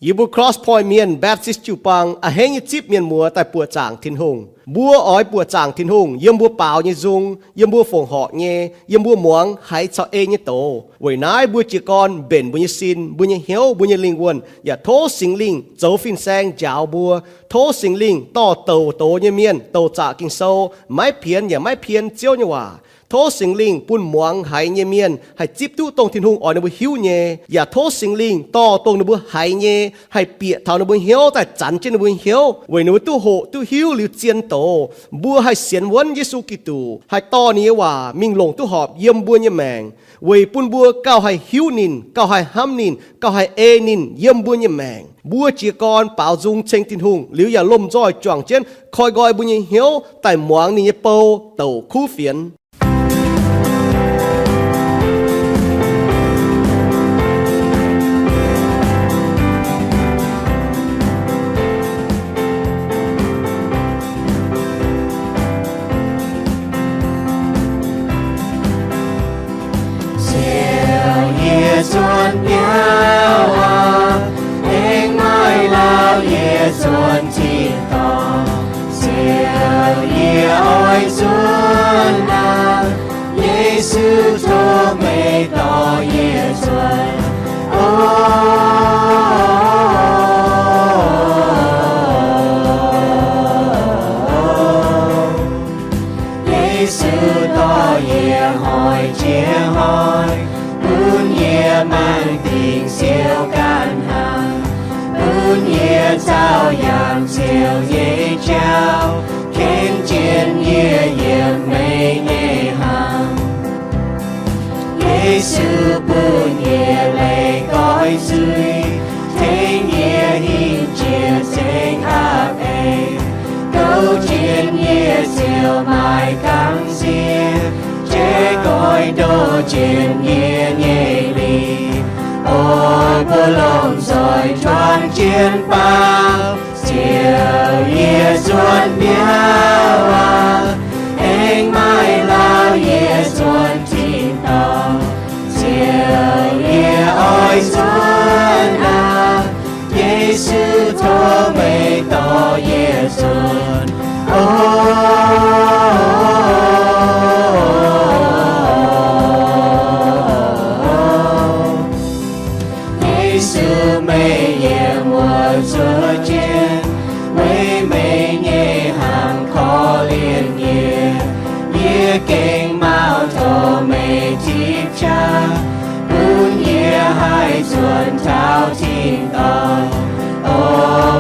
Yie mbuo Cross Point Mienh Baptist jiu-baang a'hneiv nyei zipv mienh muoz daaih buoqc zaangc Tin-Hungh. Mbuo oix buoqc zaangc Tin-Hungh yiem mbuo baaux nyei nzung, yiem mbuo fongc horc nyei, yiem mbuo muangx haiz caux ei nyei doz. Weic naaiv mbuo jiez gorn mbenc mbuo nyei sin, mbuo nyei hnyouv, mbuo nyei lingh wuonh, yaac tov Singx Lingh zoux fin-saeng njaaux mbuo. Tov Singx Lingh dorh douc doz nyei mienh douc zaqc Ging-Sou, maiv pienx yaac maiv pien Ziouv nyei waac. Tov Singx Lingh bun muangx haiz nyei mienh haih zipv duqv dongh Tin-Hungh oix ninh mbuo hiuv nyei, yaac tov Singx Lingh dorh dongh ninh mbuo haiz nyei haih bieqc taux ninh mbuo hnyouv daaih zanx jienv ninh mbuo hnyouv, weic ninh mbuo duqv hoqc duqv hiuv liuz zien doz. Mbuo haih sienx wuonv Yesu Giduc, haih dorh ninh nyei waac mingh longc duqv horpc yiem mbuo nyei maengc, weic bun mbuo gauh haih hiuv ninh, gauh haih hnamv ninh, gauh haih ei ninh yiem mbuo nyei maengc. Mbuo jiez gorn baaux nzung ceng Tin-Hungh liuz yaac lomh nzoih juangc jienv koi nqoi mbuo nyei hnyouv daaih muangx ninh nyei bou douc kuv fienx. Ziouv, yie zuonx biauv aqv, aengx maaih lauh yie zuonx tin-dorngh. Ziouv, yie oix zuonx aqv, Yesu, tov meih dorh yie zuonx. O, Yesu, dorh yie hnoi jiex hnoi, bun yie maengc dingc siou ganh hnangv, bun yie zauh yangh Ziouv nyei jauv, kenv jienv yie yiem meih nyei hnyouv. Yesu, bun yie leih goiv nzuih, tengx yie hingh jiex ceng aapv eix, gouv jienv yie ziouc maaih gamh nziex, jaiv goiv ndoh jienv yie nyei lingc. O, mbuo lomh nzoih juangc jienv baaux, Ziouv, yie zuonx biauv aqv, aengx maaih lauh yie zuonx tin-dorngh. Ziouv, yie oix zuonx aqv, Yesu, tov meih dorh yie zuonx. O, Yesu, meih yiem wuov zuov jienv, weic meih nyei hnaangx korv-lienh yie. Yie gengh mauv tov meih tipv qaqv, bun yie haih zuonx taux tin-dorngh. O,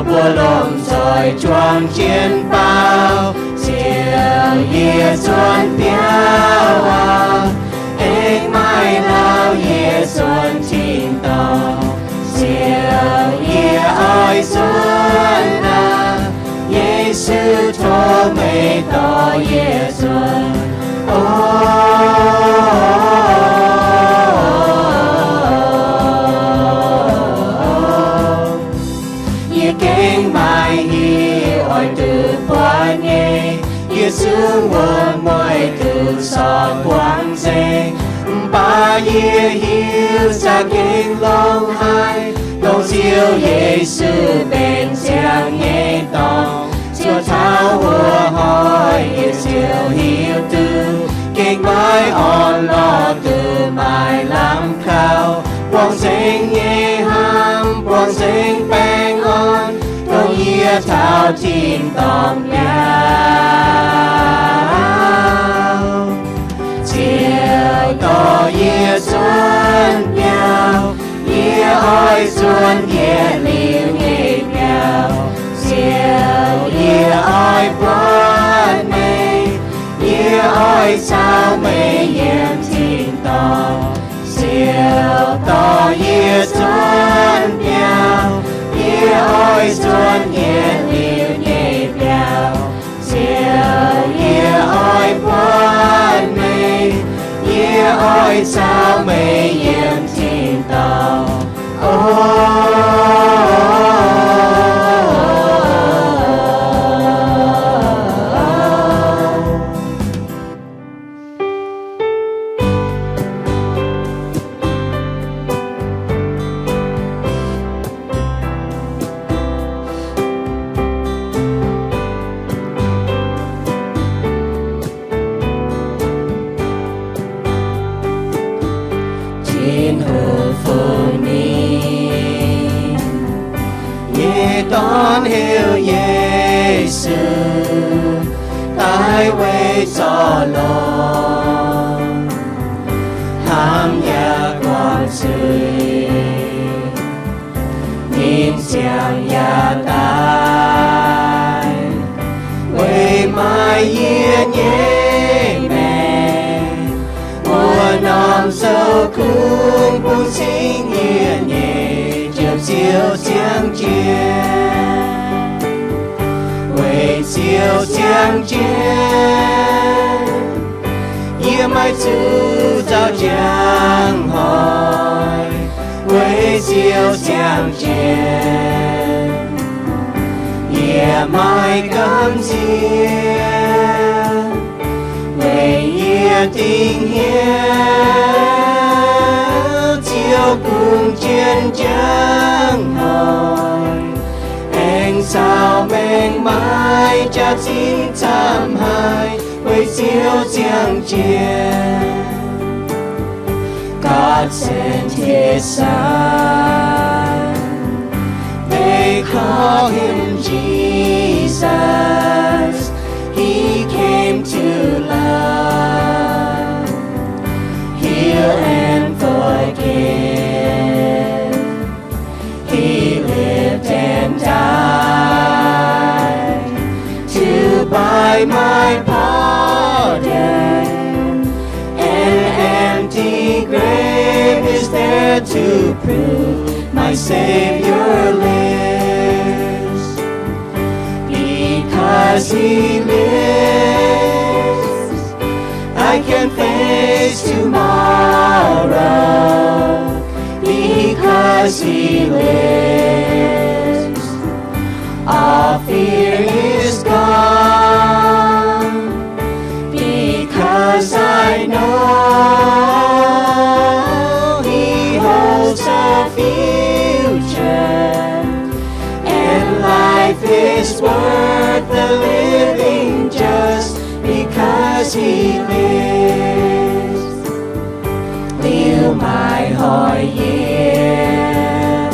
mbuo lomh nzoih juangc jienv baaux, Ziouv, yie zuonx biauv aqv, aengx maaih lauh yie zuonx tin-dorngh. Ziouv, yie oix zuonx aqv, Yesu, tov meih dorh yie zuonx. O, yie gengh maaih hingh oix duqv buatc nyei, yie zungv wuom-mueic duqv sortv guangc nzengc. Mv baac yie hiuv za'gengh longx haic, dongh Ziouv Yesu benx ziangx nyei dorngx. Zuov taux wuov hnoi yie ziouc hiuv duqv gengh maiv orn-lorqc duqv maaih lamh kaux, buangh nzengc nyei hnamv, buangh nzengc baengh orn, dongh yie taux tin-dorngh biauv. Ziouv dorh yie zuonx biauv, yie oix zuonx yietc liuz nyei biauv. Ziouv, yie oix buatc meih, yie oix caux meih yiem tin-dorngh. Ziouv dorh yie zuonx biauv, yie oix zuonx yietc liuz nyei biauv. Ziouv, yie oix buatc meih, yie oix caux meih yiem tin-dorngh. O, Dorn heuc Yesu daaih weic zorc lorqc, hnamv yaac guangc zuiz, ninh ziangh yaac daaih weic maaih yie nyei maengc. Wuov norm sou kungx bun cingx yie nyei Ziouv Ziouv ziangh jienv. Weic Ziouv ziangh jienv, yie maaih zuqc zaux jangx hnoi. Weic Ziouv ziangh jienv, yie maaih gamh nziex. Weic yie dingc hnyouv Ziouv kungx jien jangx hnoi, aengx caux maengc maaih jaax-zinh camv haic. Weic Ziouv ziangh jienv, God sent his son. They call him Jesus. He came to love, heal and forgive. He lived and died to buy my pardon. An empty grave is there to prove my Savior lives. Because he lives, I can face tomorrow. Because he lives, all fear is gone. Because I know he holds the future, and life is worth the living just because he lives. Liuz maaih hoic yie,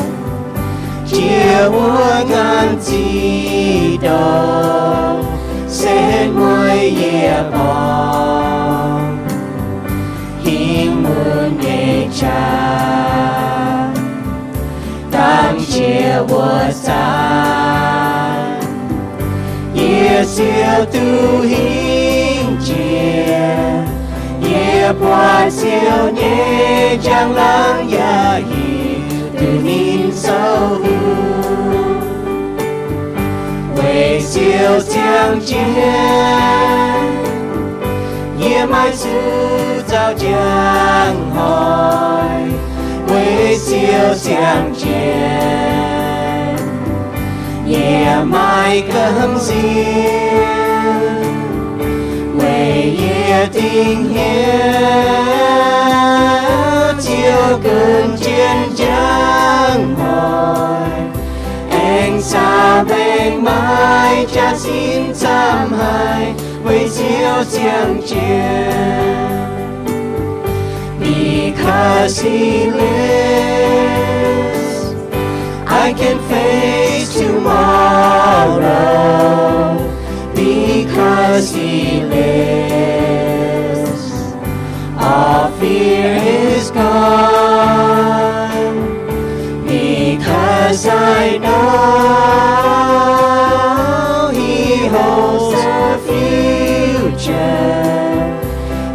jiex wuov nganc zic douc, setv mueiz yie borngz, hingh mun nyei qaqv, dangv jiex wuov zanc, yie ziouc duqv hingh jiex. Yie buatc Ziouv nyei njang-laangc yaac hiuv duqv ninh zoux hungh. Weic Ziouv ziangh jienv, yie maaih zuqc zaux jangx hnoi. Weic Ziouv ziangh jienv, yie maaih gamh nziex. Weic yie dingc hnyouv Ziouv gunv jien njang hnoi, aengx caux maengc maaih jaax-zinh camv haic. Weic Ziouv ziangh jienv, because he lives, I can face tomorrow. Because he lives, all fear is gone. Because I know he holds the future,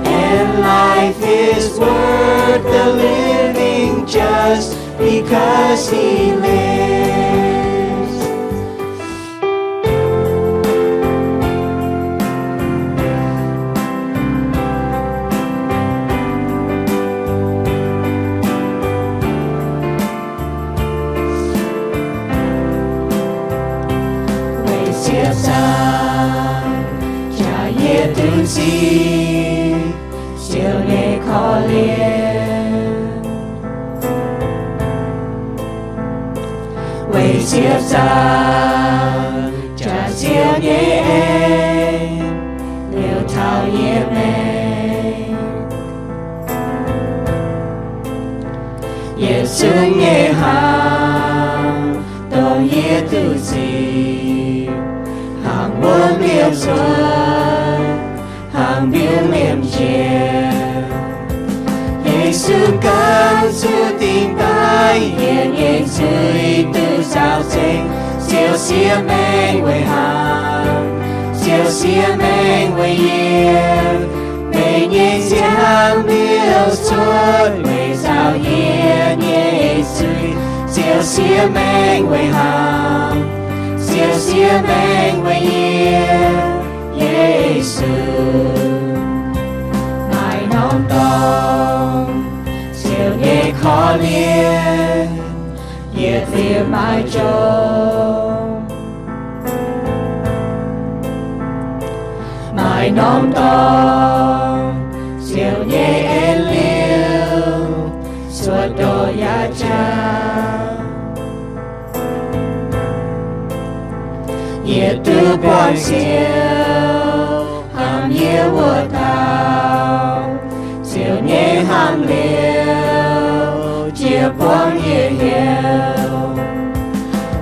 and life is worth the living just because he lives. Weic Ziouv zaangc jaax yie duqv zipv Ziouv nyei korv-lienh. Weic Ziouv zaangc jaax Ziouv nyei en liouc taux yie maengc. Yietc zungv nyei hnaangx dongh yie duqv sic, hnangv wuom liouh cuotv, hnangv mbiungc liemh jiex. Yesu ganh zuqc dingc daaih, yie nyei zuiz duqv nzaaux nzengc. Ziouv siev maengh weic haaix? Ziouv siev maengh weic yie. Meih nyei nziaamv liouh cuotv weic nzaaux yie nyei zuiz. Ziouv siev maengh weic haaix? Ziouv siev maengh weic yie, Yesu. Maaih norm dorngx, Ziouv nyei korv-lienh, yie fiev maiv jomc. Maaih norm dorngx, Ziouv nyei en liouh, cuotv dongh yaac jaax. Yie duqv buangh Ziouv hnamv yie wuov dauh, Ziouv nyei hnamv liouh jiex buangv yie hnyouv.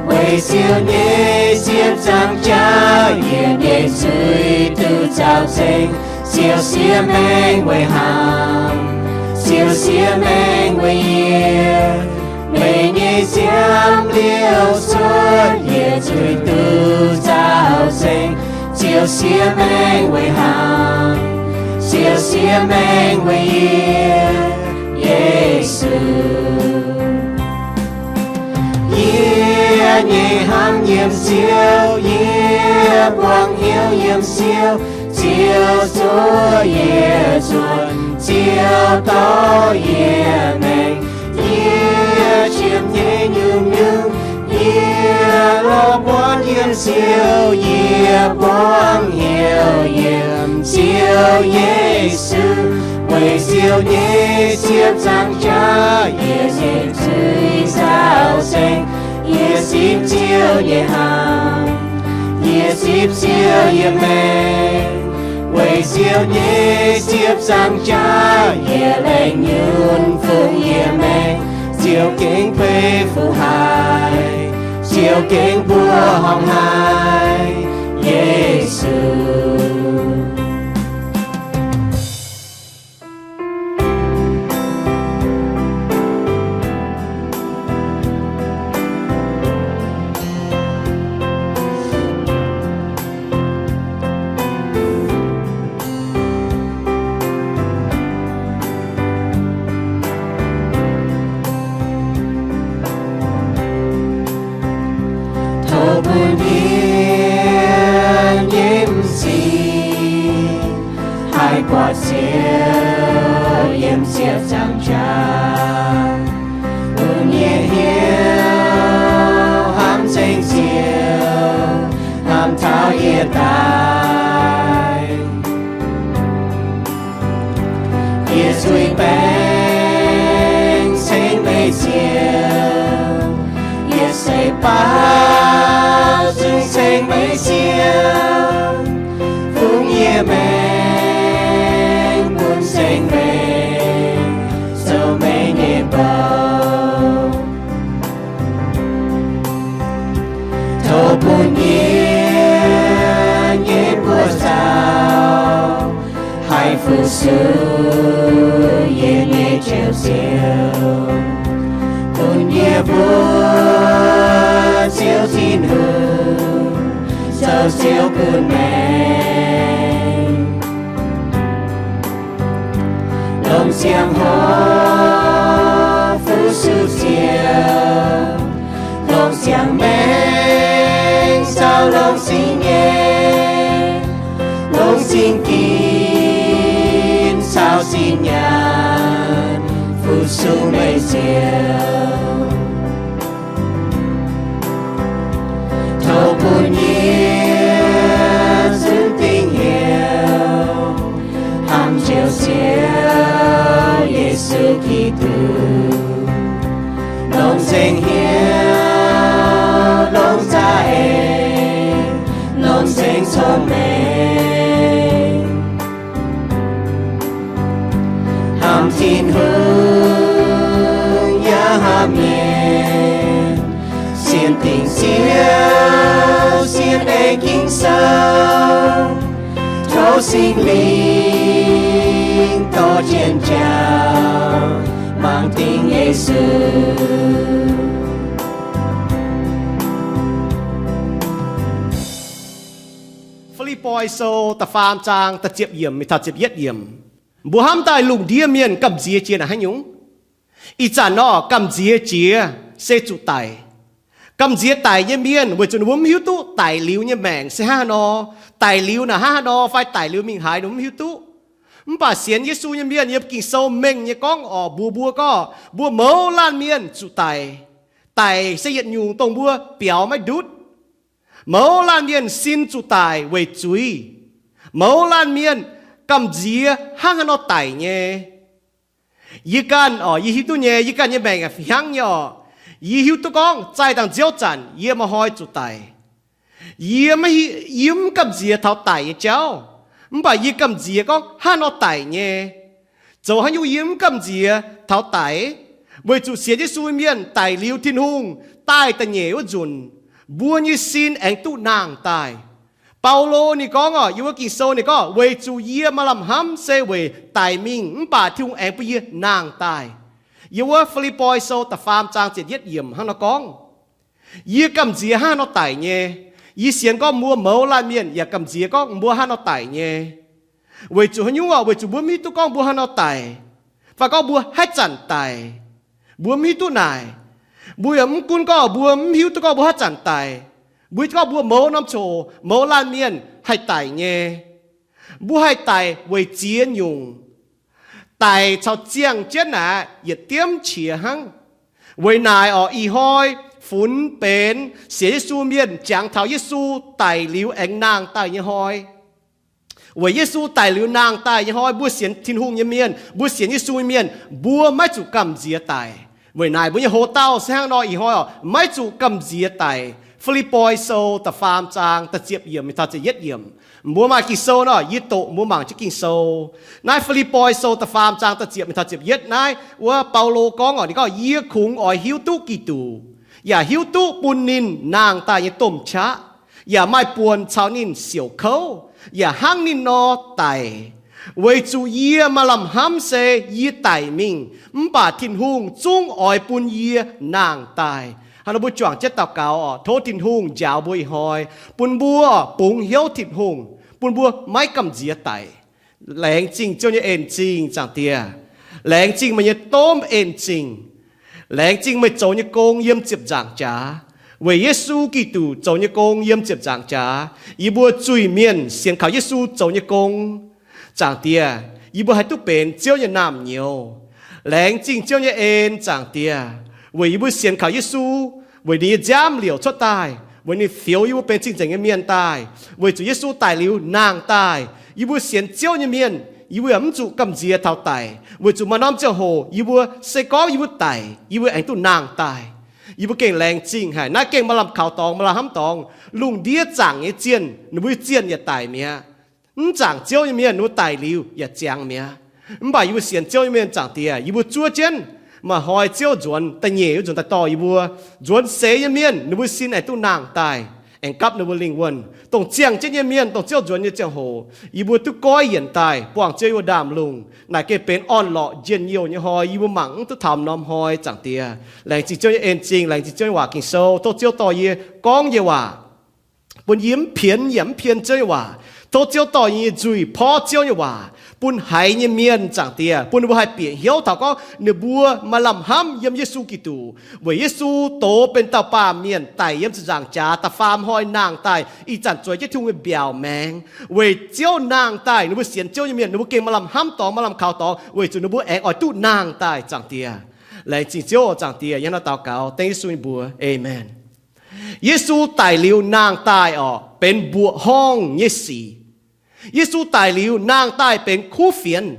Weic Ziouv nyei siepv-zaangc jaax, yie nyei zuiz duqv nzaaux nzengc. Ziouv siev maengh weic haaix? Ziouv siev maengh weic yie. Meih nyei nziaamv liouh cuotv, yie zuiz duqv nzaaux nzengc. Ziouv siev maengh weic haaix? Ziouv siev maengh weic yie, Yesu. Yie nyei hnamv yiem Ziouv, yie buangh hnyouv yiem Ziouv. Ziouv zuov yie nzuonx, Ziouv dorh yie maengx. Yie qiemx nyei nyungc-nyungc, yie lorz buonv yiem Ziouv. Yie buangh hnyouv yiem Ziouv Yesu. Weic Ziouv nyei siepv-zaangc jaax, yie nyei zuiz nzaaux nzengc. Yie sipv Ziouv nyei hnamv, yie sipv Ziouv yiem maengx. Weic Ziouv nyei siepv-zaangc jaax, yie laengz nyunc fungx yie maengx. Ziouv gengh beiv fuqv haic, Ziouv gengh mbuoqc horngh haic, Yesu. Tov bun yie nyei m'zing haih buatc Ziouv yiem siepv-zaangc jaax, bun yie hiuv hnamv nzengc Ziouv, hnamv taux yie daaih. Yie zuiz-baengc ceng meih Ziouv, yie seix-baav zungv ceng meih Ziouv, fungx yie maengx bun ceng meih, zoux meih nyei bou. Tov bun yie nyei buoz-zaux haih fu-sux yie nyei Njoux Ziouv, bun yie mbuo Ziouv Tin-Hungh zoux Ziouv bun maengx. Longc ziangh hoc fu-sux Ziouv, longc ziangh maengc zaux longx zingh nyei, longx zingh ginx caux zinh nyaanh fu-sux meih Ziouv. Tov bun yie zunv dingc hnyouv hnamv Njoux Ziouv Yesu Giduc, longc nzengc hnyouv, longc za'eix, longc nzengc cong-mengh. Hnamv Tin-Hungh yaac hnamv mienh, se Sienx dingc Ziouv, sienx aengx Ging-Sou, tov Singx Lingh dorh jienv jauv mangc dingc Yesu. Fi^lipv^poi Sou da'faam zaang da'ziepc yiemc mingh taux ziepc yietv yiemc. Mbuo hnamv daaih lungh ndiev mienh gamh nziex jiex naaic haaix nyungc? Ih zanc nor, gamh nziex jiex se zuqc daic. Gamh nziex daic nyei mienh weic zuqc ninh mbuo mv hiuv duqv daic liuz nyei maengc se hnangv haaix nor, daic liuz naaic hnangv haaix nor, fai daic liuz mingh haaix ninh mv hiuv duqv. Mv baac sienx Yesu nyei mienh yiem Ging-Sou mengh nyei gorngv oc, mbuox mbuo gorngv mbuo mouz laanh mienh zuqc daic. Daic se yietc nyungc dongh mbuo biaux maiv ndutv. Mouz laanh mienh sin zuqc daic weic zuiz. Mouz laanh mienh gamh nziex hnangv haaix nor daic nyei. Yie ganh oc, yie hiuv duqv nyei, yie ganh nyei maengc a'fih hnangv nyei oc. Yie hiuv duqv gorngv zaih dangh nziouv zanc yie maaih hnoi zuqc daic. Yie maiv, yie mv gamh nziex taux daic nyei jauv, mv baac yie gamh nziex gorngv hnangv haaix nor daic nyei. Zoux haaix nyungc yie mv gamh nziex taux daic? Weic zuqc sienx Yesu mienh daic liuz Tin-Hungh daaih da'nyeic wuov nzunc, mbuo nyei sin aengx duqv nangh daaih. Baulo ninh gorngv oc, yiem wuov Ging-Sou ninh gorngv, weic zuqc yie maaih lamh hnamv se weic daic mingh, mv baac Tin-Hungh aengx bun yie nangh daaih. Yiem wuov Fi^lipv^poi Sou da'faam zaang ziepc yietv yiemc hnangv nor gorngv, yie gamh nziex hnangv haaix nor daic nyei. Yie sienx gorngv mbuo mouz laanh mienh yaac gamh nziex gorngv mbuo hnangv haaix nor daic nyei. Weic zuqc haaix nyungc oc? Weic zuqc mbuo mv hiuv duqv gorngv mbuo hnangv haaix nor daic, fai gorngv mbuo haaix zanc daic. Mbuo mv hiuv duqv naaic. Mbuo yaac mv gunv gorngv mbuo mv hiuv duqv gorngv mbuo haaix zanc daic, mbuo hiuv duqv gorngv mbuo mouz norm coc, mouz laanh mienh haih daic nyei. Mbuo haih daic weic ziex nyungc. Daic caux ziangh jienv naaic yietc diemv qiex hnangv. Weic naaic oc, ih hnoi funx benx sienx Yesu mienh jangx taux Yesu daic liuz aengx nangh daaih nyei hnoi. Weic Yesu daic liuz nangh daaih nyei hnoi, mbuo sienx Tin-Hungh nyei mienh, mbuo sienx Yesu nyei mienh, mbuo maiv zuqc gamh nziex daic. Weic naaic mbuo nyei hoc-dauh se hnangv nor, ih hnoi oc, maiv zuqc gamh nziex daic. Fi^lipv^poi Sou da'faam zaang da'ziepc yiemc mingh taux ziepc yietv yiemc. Mbuo maaih Ging-Sou nor, yie doqc mbuo mangc jienv Ging-Sou. Naaiv Fi^lipv^poi Sou da'faam zaang da'ziepc mingh taux ziepc yietv naaiv, wuov Baulo gorngv oc, ninh gorngv, yie kungx oix hiuv duqv Giduc, yaac hiuv duqv bun ninh nangh daaih nyei domh qaqv, yaac maaih buonc caux ninh siouc kouv, yaac hnangv ninh nor daic. Weic zuqc yie maaih lamh hnamv se yie daic mingh, mv baac Tin-Hungh zungv oix bun yie nangh daaih. Hnangv nor mbuo juangc jienv daux gaux oc, tov Tin-Hungh njaaux mbuo ih hnoi, bun mbuo bungx hnyouv Tin-Hungh, bun mbuo maiv gamh nziex daic. Laengz zingh Ziouv nyei en-zingh, Zaangc Diex. Laengz zingh meih nyei domh en-zingh. Laengz zingh meih zoux nyei gong yiem ziepc nzaangc jaax. Weic Yesu Giduc zoux nyei gong yiem ziepc nzaangc jaax, yie mbuo zuiz-mienh sienx kaux Yesu zoux nyei gong, Zaangc Diex, yie mbuo haih duqv benx Ziouv nyei naamh nyouz. Laengz zingh Ziouv nyei en, Zaangc Diex, weic yie mbuo sienx kaux Yesu, weic ninh nyei nziaamv liouc cuotv daaih, weic ninh fioux yie mbuo benx cing-nzengc nyei mienh daaih, weic zuqc Yesu daic liuz nangh daaih. Yie mbuo sienx Ziouv nyei mienh, yie mbuo yaac mv zuqc gamh nziex taux daic, weic zuqc maaih norm ziangh hoc yie mbuo se gorngv yie mbuo daic, yie mbuo aengx duqv nangh daaih. Yie mbuo gengh laengz zingh haic. Naaiv gengh maaih lamh kaux dorngx, maaih lamh hnamv dorngx. Lungh ndiev zaangc nyei zienh, ninh mbuo zienh yaac daic mi'aqv. Mv zaangc Ziouv nyei mienh, ninh mbuo daic liuz yaac ziangx mi'aqv. Mv baac yie mbuo sienx Ziouv nyei mienh, Zaangc Diex, yie mbuo zuov jienv, maaih hnoi Ziouv nzuonx da'nyeic wuov nzunc daaih dorh yie mbuo. Nzuonx seix nyei mienh, ninh mbuo sin aengx duqv nangh daaih, aengx gapv ninh mbuo lingh wuonh. Dongh ziangh jienv nyei mienh, dongh Ziouv nzuonx nyei ziangh hoc, yie mbuo duqv goiv yienc daaih buangh Ziouv yie mbuo ndaamv-lungh. Naaic gengh benx orn-lorqc njien-youh nyei hnoi, yie mbuo mangc mv duqv taux norm hnoi, Zaangc Diex. Laengz zingh Ziouv nyei en-zingh, laengz zingh Ziouv nyei waac Ging-Sou. Tov Ziouv dorh yie gorngv nyei waac bun yie mv pienx yaac mv pien Ziouv nyei waac. Tov Ziouv dorh yie nyei nzuih porv Ziouv nyei waac bun haiz nyei mienh, Zaangc Diex, bun ninh mbuo haih bieqc hnyouv taux gorngv ninh mbuo maaih lamh hnamv yiem Yesu Giduc, weic Yesu doz benx dauh baamh mienh daic yiem ziepc nzaangc jaax, da'faam hnoi nangh daaih, ih zanc zueiz jienv Tin-Hungh nyei mbiaauc maengx, weic Ziouv nangh daaih. Ninh mbuo sienx Ziouv nyei mienh, ninh mbuo gengh maaih lamh hnamv dorngx, maaih lamh kaux dorngx, weic zuqc ninh mbuo aengx oix duqv nangh daaih, Zaangc Diex. Laengz zingh Ziouv, Zaangc Diex. Yie hnangv naaiv daux gaux dengv Yesu nyei mbuox, Aamen. Yesu daic liuz nangh daaih orqc, benx mbuoqc horngh nyei sic. Yesu daic liuz nangh daaih benx kuv fienx.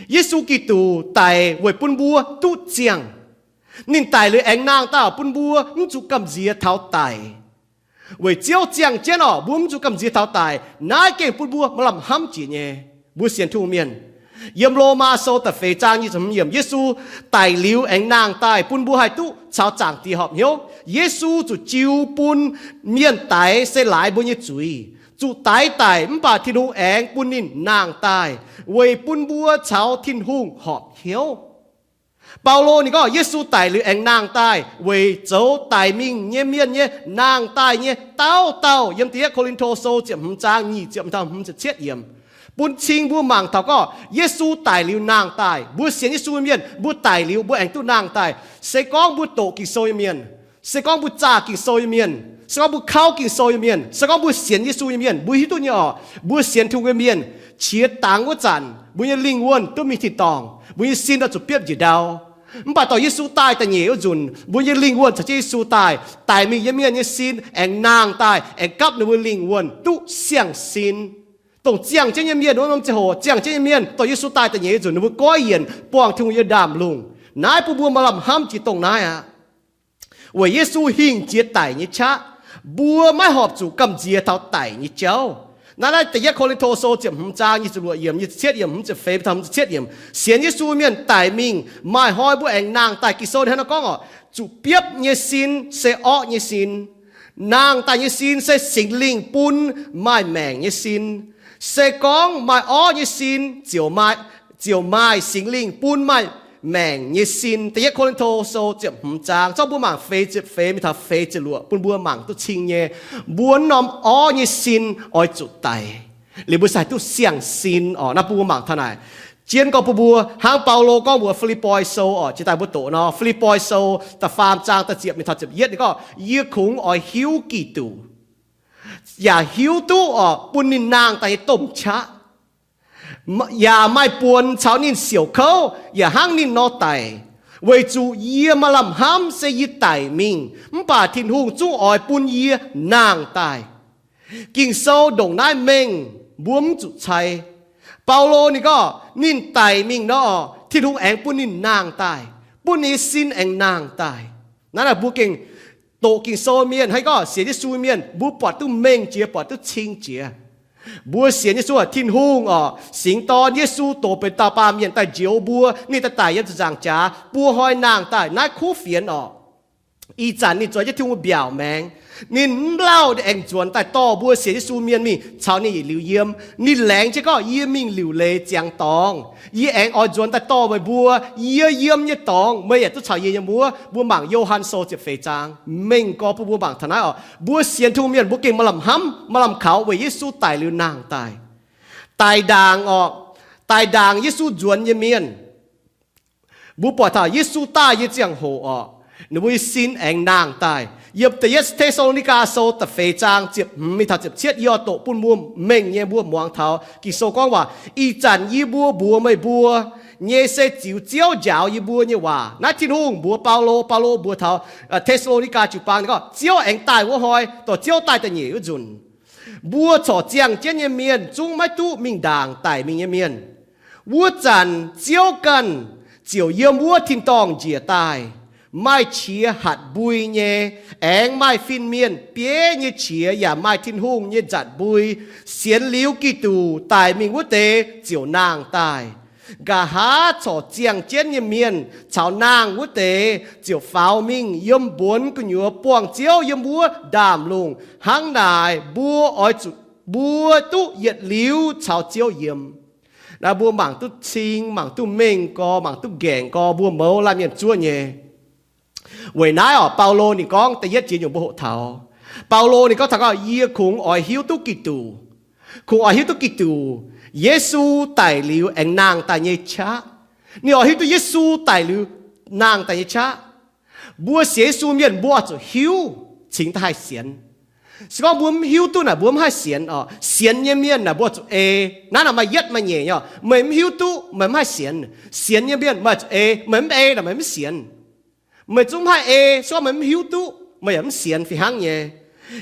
Yesu Giduc daic weic bun mbuo duqv ziangh. Ninh daic liuz aengx nangh daaih orqc, bun mbuo mv zuqc gamh nziex taux daic. Weic Ziouv ziangh jienv orqc, mbuo mv zuqc gamh nziex taux daic. Naaiv gengh bun mbuo maaih lamh hnamv jiex nyei. Mbuo sienx Tin-Hungh mienh, Yiem Lomaa Sou da'feix zaang nyic ziepc hmz yiemc, Yesu daic liuz aengx nangh daaih bun mbuo haih duqv caux Zaangc Diex horpc hnyouv. Yesu zuqc jiu bun mienh daix se laaix mbuo nyei zuiz, zuqc daix daic, mv baac Tin-Hungh aengx bun ninh nangh daaih weic bun mbuo caux Tin-Hungh horpc hnyouv. Baulo ninh gorngv Yesu daic liuz aengx nangh daaih weic zoux daic mingh nyei mienh nyei nangh daaih nyei dauh dauh. Yiem Da'yietv Ko^lin^to Sou ziepc hmz zaang nyic ziepc taux hmz ziepc cietv yiemc, bun cing mbuo mangc taux gorngv Yesu daic liuz nangh daaih. Mbuo sienx Yesu nyei mienh, mbuo daic liuz mbuo aengx duqv nangh daaih. Se gorngv mbuo doqc Ging-Sou nyei mienh, se gorngv mbuo zaah Ging-Sou nyei mienh, se gorngv mbuo kauv Ging-Sou nyei mienh, se gorngv mbuo sienx Yesu nyei mienh, mbuo hiuv duqv nyei orqc, mbuo sienx Tin-Hungh nyei mienh, qiex dangx wuov zanc mbuo nyei lingh wuonh duqv mingh tin-dorngh, mbuo nyei sin oix zuqc biopv njiec ndau. Mv baac dorh Yesu daaih da'nyeic wuov nzunc, mbuo nyei lingh wuonh caux jienv Yesu daaih, daic mingh nyei mienh nyei sin aengx nangh daaih, aengx gapv ninh mbuo lingh wuonh duqv siang-sin. Dongh ziangh jienv nyei mienh, wuov norm ziangh hoc ziangh jienv nyei mienh, dorh Yesu daaih da'nyeic wuov nzunc ninh mbuo goiv yienc buangh Tin-Hungh nyei ndaamv-lungh. Naaiv bun mbuo maaih lamh hnamv jiex dongh naaiv aqv. Weic Yesu hingh jiex daic nyei qaqv, mbuo maiv horpc zuqc gamh nziex taux daic nyei jauv. Naaiv, naaiv Da'yietv Ko^lin^to Sou ziepc hmz zaang nyic ziepc luoqc yiemc, nyic ziepc cietv yiemc, hmz ziepc feix taux hmz ziepc cietv yiemc, sienx Yesu mienh daic mingh, maaih hnoi mbuo aengx nangh daaih. Ging-Sou hnangv nor gorngv orqc, zuqc biopv nyei sin se orqv nyei sin. Nangh daaih nyei sin se Singx Lingh bun maaih maengc nyei sin. Se gorngv maaih orqv nyei sin, ziouc maaih, ziouc maaih Singx Lingh bun maaih maengc nyei sin. Da'yietv Ko^lin^to Sou ziepc hmz zaang, zorqv mbuo mangc feix ziepc feix mingh taux feix ziepc luoqc bun mbuo mangc duqv cing nyei. Mbuo norm orqv nyei sin oix zuqc daic, liuz mbuo se haih duqv siang-sin orqc. Naaiv bun mbuo mangc taux naaic. Zien gorngv bun mbuo hnangv Baulo gorngv mbuox Fi^lipv^poi Sou orqc, jiex daaih mbuo doqc nor, Fi^lipv^poi Sou da'faam zaang da'ziepc mingh taux ziepc yietv ninh gorngv, Yie kungx oix hiuv Giduc, yaac hiuv duqv orqc bun ninh nangh daaih nyei domh qaqv, yaac maaih buonc caux ninh siouc kouv, yaac hnangv ninh nor daic. Weic zuqc yie maaih lamh hnamv se yie daic mingh, mv baac Tin-Hungh zungv oix bun yie nangh daaih. Ging-Sou ndongc naaiv mengh, mbuo mv zuqc cai. Baulo ninh gorngv ninh daic mingh nor, Tin-Hungh aengx bun ninh nangh daaih, bun ninh nyei sin aengx nangh daaih. Naaiv naaic mbuo gengh doqc Ging-Sou mienh, hnangv gorngv sienx Yesu mienh, mbuo buatc duqv mengh jiex, buatc duqv cing jiex. Mbuo sienx Yesu, Tin-Hungh orqc, Singx Dorn Yesu doqc benx dauh baamh mienh daaih njoux mbuo, ninh daaih daic yiem ziepc nzaangc jaax, buo hnoi nangh daaih, naaiv kuv fienx orqc. Ih zanc ninh zoux jienv Tin-Hungh mbiaauc maengx. Ninh mv lauh, ninh aengx nzuonx daaih dorh mbuo sienx Yesu mienh mingh caux ninh yietc liuz yiem. Ninh laengz jienv gorngv, Yie mingh liuc leiz ziangx dorngx, yie aengx oix nzuonx daaih dorh meih mbuo. Yie yiem nyei dorngx meih yaac duqv caux yie yiem wuov. Mbuo mangc Yo^han Sou ziepc feix zaang, mengh gorx bun mbuo mangc taux naaiv orqc. Mbuo sienx Tin-Hungh mienh mbuo gengh maaih lamh hnamv, maaih lamh kaux weic Yesu daic liuz nangh daaih. Daic ndaangc orqc, daic ndaangc Yesu nzuonx nyei mienh. Mbuo buatc taux Yesu daaih nyei ziangh hoc orqc, ninh mbuo nyei sin aengx nangh daaih. Yiem Da'yietv Te^saa^lo^ni^gaa Sou da'feix zaang ziepc hmz mingh taux ziepc cietv, yie oix doqc bun mbuo mengh nyei, mbuo muangx taux Ging-Sou gorngv waac, Ih zanc yie mbuo mbuox meih mbuo nyei se ziux Ziouv njaaux yie mbuo nyei waac. Naaiv Tin-Hungh mbuox Baulo, Baulo mbuox taux Te^saa^lo^ni^gaa jiu-baang ninh gorngv, Ziouv aengx daaih wuov hnoi, dorh Ziouv daaih da'nyeic wuov nzunc, mbuo corc ziangh jienv nyei mienh zungv maiv duqv mingh ndaangc daic mingh nyei mienh. Wuov zanc Ziouv ganh ziouc yiem wuov tin-dorngh njiec daaih, maaih qiex hatc mbui nyei, aengx maaih fin-mienh bieiv nyei qiex, yaac maaih Tin-Hungh nyei nzatc mbui. Sienx liuz Giduc daic mingh wuov deix ziouc nangh daaih. Nqa'haav corc ziangh jienv nyei mienh caux nangh wuov deix ziouc faaux mingh yiem mbuonx gu'nyuoz buangh Ziouv yiem wuov ndaamv-lungh. Hnangv naaic, mbuo oix zuqc, mbuo duqv yietc liuz caux Ziouv yiem. Naaiv mbuo mangc duqv cing, mangc duqv mengh gorx, mangc duqv nqaengc gorx, mbuo mouz laanh mienh zuov nyei. Weic naaiv orqc, Baulo ninh gorngv da'yietv jiex nyungc mbuo hoqc taux. Baulo ninh gorngv taux gorngv, Yie kungx oix hiuv duqv Giduc, kungx oix hiuv duqv Giduc, Yesu daic liuz aengx nangh daaih nyei qaqv. Ninh oix hiuv duqv Yesu daic liuz nangh daaih nyei qaqv. Mbuo sienx Yesu mienh mbuo oix zuqc hiuv cingx daaih haih sienx. Se gorngv mbuo mv hiuv duqv naaic, mbuo mv haih sienx orqc. Sienx nyei mienh naaic mbuo zuqc ei. Naaiv naaic maaih yietv maaih nyeic nyei orqc. Meih mv hiuv duqv, meih mv haih sienx. Sienx nyei mienh meih zuqc ei. Meih mv ei naaic meih mv sienx. Meih zungv mv haih ei, se gorngv meih mv hiuv duqv, meih yaac mv sienx fih hnangv nyei.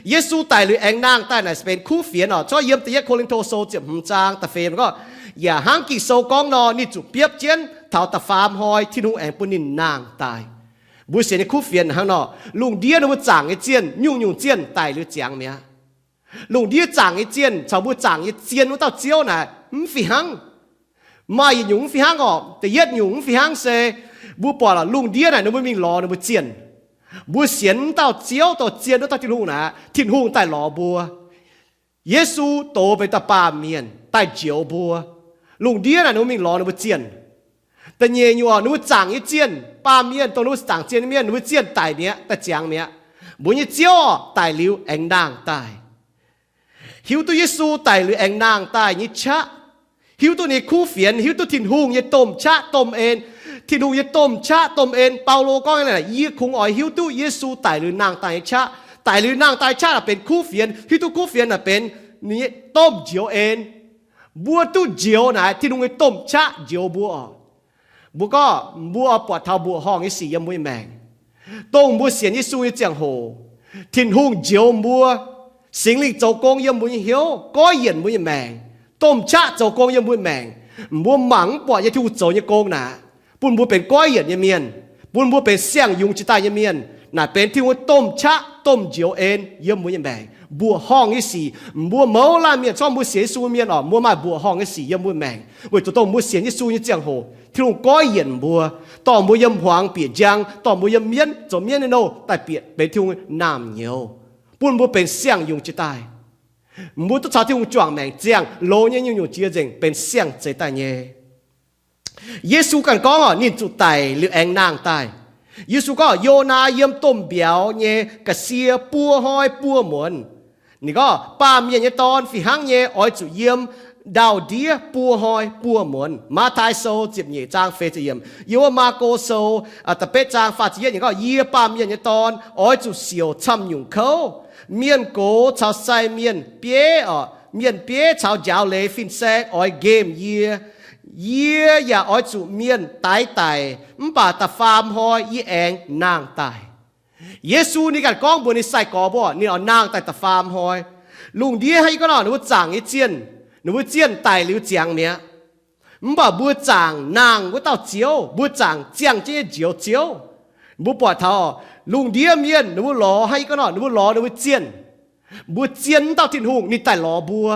Yesu daic liuz aengx nangh daaih naaic benx kuv fienx orqc. Zorqv yiem Da'yietv Ko^lin^to Sou ziepc hmz zaang da'feix gorngv, yaac hnangv Ging-Sou gorngv nor, ninh zuqc biopv jienv taux da'faam hnoi Tin-Hungh aengx bun ninh nangh daaih. Mbuo sienx nyei kuv fienx hnangv nor, lungh ndiev ninh mbuo zaangc nyei zienh, nyungc-nyungc zienh daic liuz ziangx mi'aqv. Lungh ndiev zaangc nyei zienh caux mbuo zaangc nyei zien wuov dauh Ziouv naaic mv fih hnangv. Maaih yietc nyungc mv fih hnangv orqc. Da'yietv nyungc mv fih hnangv se mbuo buatc lorqc, lungh ndiev naaic ninh mbuo mingh lorz ninh mbuo zienh. Mbuo sienx wuov dauh Ziouv, dauh zien wuov dauh Tin-Hungh naaic, Tin-Hungh daaih lorz mbuo. Yesu doz benx dauh baamh mienh daaih njoux mbuo. Lungh ndiev naaic ninh mbuo mingh lorz ninh mbuo zienh. Da'nyeic nyungc orqc, ninh mbuo zaangc nyei zienh, baamh mienh dongh ninh mbuo zaangc zienh nyei mienh, ninh mbuo zienh daic mi'aqv, daaih ziangx mi'aqv. Mbuo nyei Ziouv orqc daic liuz aengx nangh daaih. Hiuv duqv Yesu daic liuz aengx nangh daaih nyei qaqv, hiuv duqv ninh nyei kuv fienx, hiuv duqv Tin-Hungh nyei domh qaqv domh en. Tin-Hungh nyei domh qaqv domh en, Baulo gorngv, yie kungx oix hiuv duqv Yesu daic liuz nangh daaih nyei qaqv. Daic liuz nangh daaih nyei qaqv naaic benx kuv fienx. Hiuv duqv kuv fienx naaic benx ninh nyei domh njoux en. Mbuo duqv njoux naaic, Tin-Hungh nyei domh qaqv njoux mbuo orqc. Mbuo gorngv mbuo buatc taux mbuoqc horngh nyei sic yiem mbuo nyei maengc. Dongh mbuo sienx Yesu nyei ziangh hoc, Tin-Hungh njoux mbuo, Singx Lingh zoux gong yiem mbuo nyei hnyouv, goiv yienc mbuo nyei maengc, domh qaqv zoux gong yiem mbuo nyei maengc. Mbuo mangc mv buatc nyei Tin-Hungh zoux nyei gong naaic, bun mbuo benx goiv yienc nyei mienh, bun mbuo benx siang-yungz jiex daaih nyei mienh. Naaic benx Tin-Hungh domh qaqv domh njoux en yiem mbuo nyei maengc. Mbuoqc horngh nyei sic, mbuo mouz laanh mienh, corc mbuo sienx Yesu mienh orqc, mbuo maaih mbuoqc horngh nyei sic yiem mbuo maengc, weic zuqc dongh mbuo sienx Yesu nyei ziangh hoc, Tin-Hungh goiv yienc mbuo, dorh mbuo yiem hmuangx bieqc njang, dorh mbuo yiem mienv, zoux mienv nyei nouh daaih bieqc benx Tin-Hungh naamh nyouz, bun mbuo benx siang-yungz jiex daaih. Mbuo duqv caux Tin-Hungh juangc maengc ziangh, loz nyei nyungc-nyungc jiex nzengc benx siang-zeix daaih nyei. Yesu ganh gorngv orqc, ninh zuqc daic liuz aengx nangh daaih. Yesu gorngv, Yonaa yiem domh mbiauz nyei ga'sie buo hnoi buo muonz. Ninh gorngv, Baamh Mienh nyei Dorn fih hnangv nyei oix zuqc yiem ndau-ndiev buo hnoi buo muonz. Matv^taai Sou ziepc nyeic zaang feix ziepc yiemc, yiem wuov Maako Sou da'betv zaang faah ziepc yietv ninh gorngv, Yie, Baamh Mienh nyei Dorn, oix zuqc siouc camv-nyungc kouv. Mienh gox caux sai mienh bieiv orqc, mienh bieiv caux njaaux leiz fin-saeng oix nqemh yie. Yie yaac oix zuqc mienh daix daic, mv baac da'faam hnoi yie aengx nangh daaih. Yesu ninh ganh gorngv mbuox ninh sai-gorx mbuo, ninh oix nangh daaih da'faam hnoi. Lungh ndiev hnangv yie gorngv nor, ninh mbuo zaangc nyei zienh, ninh mbuo zienh daic liuz ziangx mi'aqv. Mv baac mbuo zaangc nangh wuov dauh Ziouv, mbuo zaangc ziangh jienv nyei njoux Ziouv. Mbuo buatc taux lungh ndiev mienh ninh mbuo lorz hnangv yie gorngv nor, ninh mbuo lorz ninh mbuo zienh. Mbuo zienh wuov dauh Tin-Hungh ninh daaih lorz mbuo.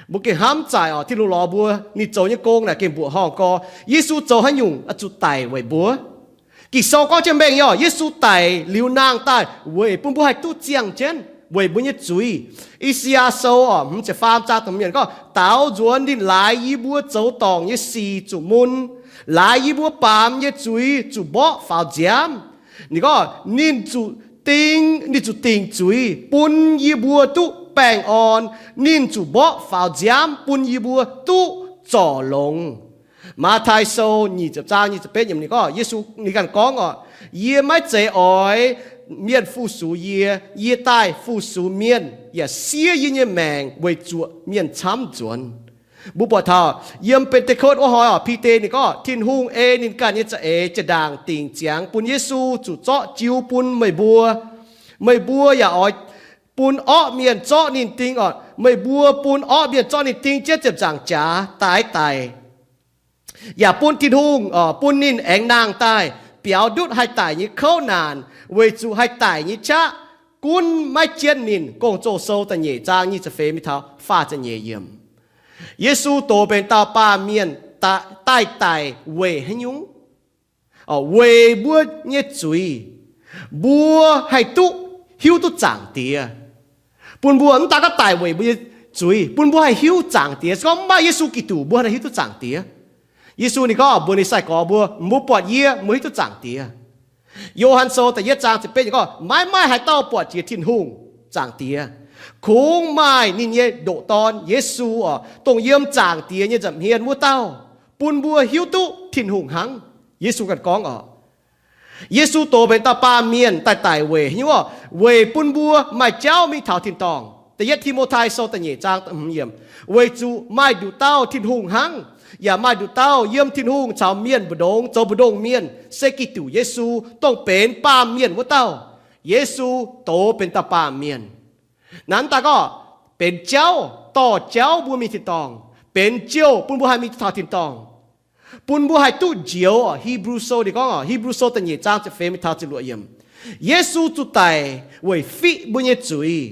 Mbuo gengh hnamv zaaic orqc, Tin-Hungh lorz mbuo, ninh zoux nyei gong naaic gengh mbuoqc horngh gorx. Yesu zoux haaix nyungc oix zuqc daic weic mbuo? Ging-Sou gorngv jienv mengh nyei orqc, Yesu daic liuz nangh daaih weic bun mbuo haih duqv ziangh jienv weic mbuo nyei zuiz. I^saa^yaa Sou orqc, hmz ziepc faam zaang da'hmz yiemc gorngv, Daaux nzuonx ninh laaix yie mbuo zoux dorngc nyei sic zuqc mun, laaix yie mbuo baamz nyei zuiz zuqc mborqv faaux nziaamv. Ninh gorngv ninh zuqc ding, ninh zuqc dingc zuiz bun yie mbuo duqv baengh orn. Ninh zuqc mborqv faaux nziaamv bun yie mbuo duqv zorc longx. Matv^taai Sou nyic ziepc zaang nyic ziepc betv yiemc ninh gorngv, Yesu ninh ganh gorngv orqc, Yie maiv zeiz oix mienh fu-sux yie, yie daaih fu-sux mienh yaac siev yie nyei maengc weic zuoqc mienh camv nzuonx. Mbuo buatc taux yiem Ben^te^kotv wuov hnoi orqc, Bide ninh gorngv Tin-Hungh ei ninh ganh nyei za'eix jaa-ndaangc dingc ziangx bun Yesu zuqc zorqv jiu bun meih mbuo. Meih mbuo yaac oix bun orqv mienh zorqv ninh ding orqc. Meih mbuo bun orqv mienh zorqv ninh ding jienv ziepc nzaangc jaax daix daic. Yaac bun Tin-Hungh, bun ninh aengx nangh daaih biaux ndutv haih daic nyei kouv naanc, weic zuqc haih daic nyei qaqv gunv maiv jienv ninh. Gong-Zoh Sou da'nyeic zaang nyic ziepc feix mingh taux faah ziepc nyeic yiemc. Yesu doz benx dauh baamh mienh daaih daic weic haaix nyungc? Weic mbuo nyei zuiz, mbuo haih duqv hiuv duqv Zaangc Diex. Bun mbuo mv daan gorngv daic weic mbuo nyei zuiz, bun mbuo haih hiuv Zaangc Diex. Se gorngv mv maaih Yesu Giduc, mbuo haih hiuv duqv Zaangc Diex. Yesu ninh gorngv mbuox ninh sai-gorx mbuo, mbuo buatc yie, mbuo hiuv duqv Zaangc Diex. Yo^han Sou da'yietv zaang ziepc betv yiemc gorngv, maiv maaih haaix dauh buatc jiex Tin-Hungh, Zaangc Diex. Kungx maaih ninh nyei ndoqc Dorn, Yesu orqc, dongh yiem Zaangc Diex nyei nza'hmien wuov dauh, bun mbuo hiuv duqv Tin-Hungh hnangv. Yesu ganh gorngv orqc. Yesu doz benx dauh baamh mienh daaih daic weic haaix nyungc orqc? Weic bun mbuo maaih jauv mingh taux tin-dorngh. Da'yietv Ti^mo^tai Sou da'nyeic zaang da'hmz yiemc, weic zuqc maaih nduqc dauh Tin-Hungh hnangv, yaac maaih nduqc dauh yiem Tin-Hungh caux mienh mbu'ndongx zoux mbu'ndongx mienh, se Giduc Yesu, dongh benx baamh mienh wuov dauh. Yesu doz benx dauh baamh mienh. Naaiv daaih gorngv benx jauv, dorh jauv mbuo mingh tin-dorngh, benx jouh bun mbuo haih mingh taux tin-dorngh, bun mbuo haih duqv njoux orqc. Hipv^lu Sou ninh gorngv orqc, Hipv^lu Sou da'nyeic zaang ziepc feix mingh taux ziepc luoqc yiemc, Yesu zuqc daic weic fiqv mbuo nyei zuiz.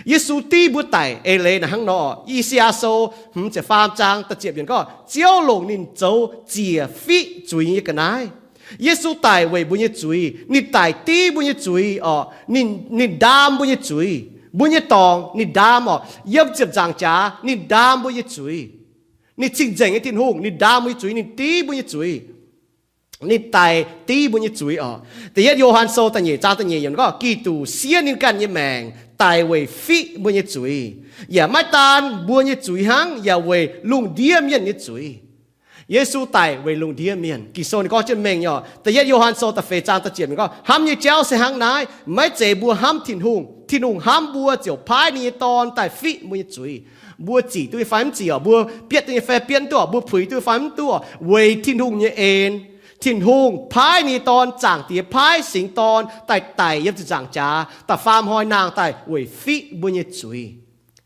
Yesu div mbuo daic eix leiz naaic hnangv nor. I^saa^yaa Sou hmz ziepc faam zaang da'ziepc yiemc gorngv, Ziouv longc ninh zoux ziec fiqv zuiz nyei ga'naaiv. Yesu daic weic mbuo nyei zuiz. Ninh daic div mbuo nyei zuiz orqc. Ninh, ninh ndaam mbuo nyei zuiz. Mbuo nyei dorngx ninh ndaam orqc. Yiem ziepc nzaangc jaax ninh ndaam mbuo nyei zuiz. Ninh cing-nzengc nyei Tin-Hungh, ninh ndaam mbuo nyei zuiz, ninh div mbuo nyei zuiz. Ninh daic div mbuo nyei zuiz orqc. Da'yietv Yo^han Sou da'nyeic zaang da'nyeic yiemc gorngv, Giduc siev ninh ganh nyei maengc daic weic fiqv mbuo nyei zuiz. Yaac maiv daan mbuo nyei zuiz hnangv, yaac weic lungh ndiev mienh nyei zuiz. Yesu daic weic lungh ndiev mienh. Ging-Sou ninh gorngv jienv mengh nyei orqc. Da'yietv Yo^han Sou da'feix zaang da'ziepc yiemc gorngv, Hnamv nyei jauv se hnangv naaiv, maiv zeiz mbuo hnamv Tin-Hungh. Tin-Hungh hnamv mbuo ziouc paaiv ninh nyei Dorn daaih fiqv mbuo nyei zuiz. Mbuo zic duqv nyei fai mv zic orqc? Mbuo bietv duqv nyei fai bietv mv duqv orqc? Mbuo puix duqv nyei fai mv duqv orqc? Weic Tin-Hungh nyei en, Tin-Hungh paaiv ninh nyei Dorn, Zaangc Diex paaiv Singx Dorn daaih daic yiem ziepc nzaangc jaax, da'faam hnoi nangh daaih weic fiqv mbuo nyei zuiz.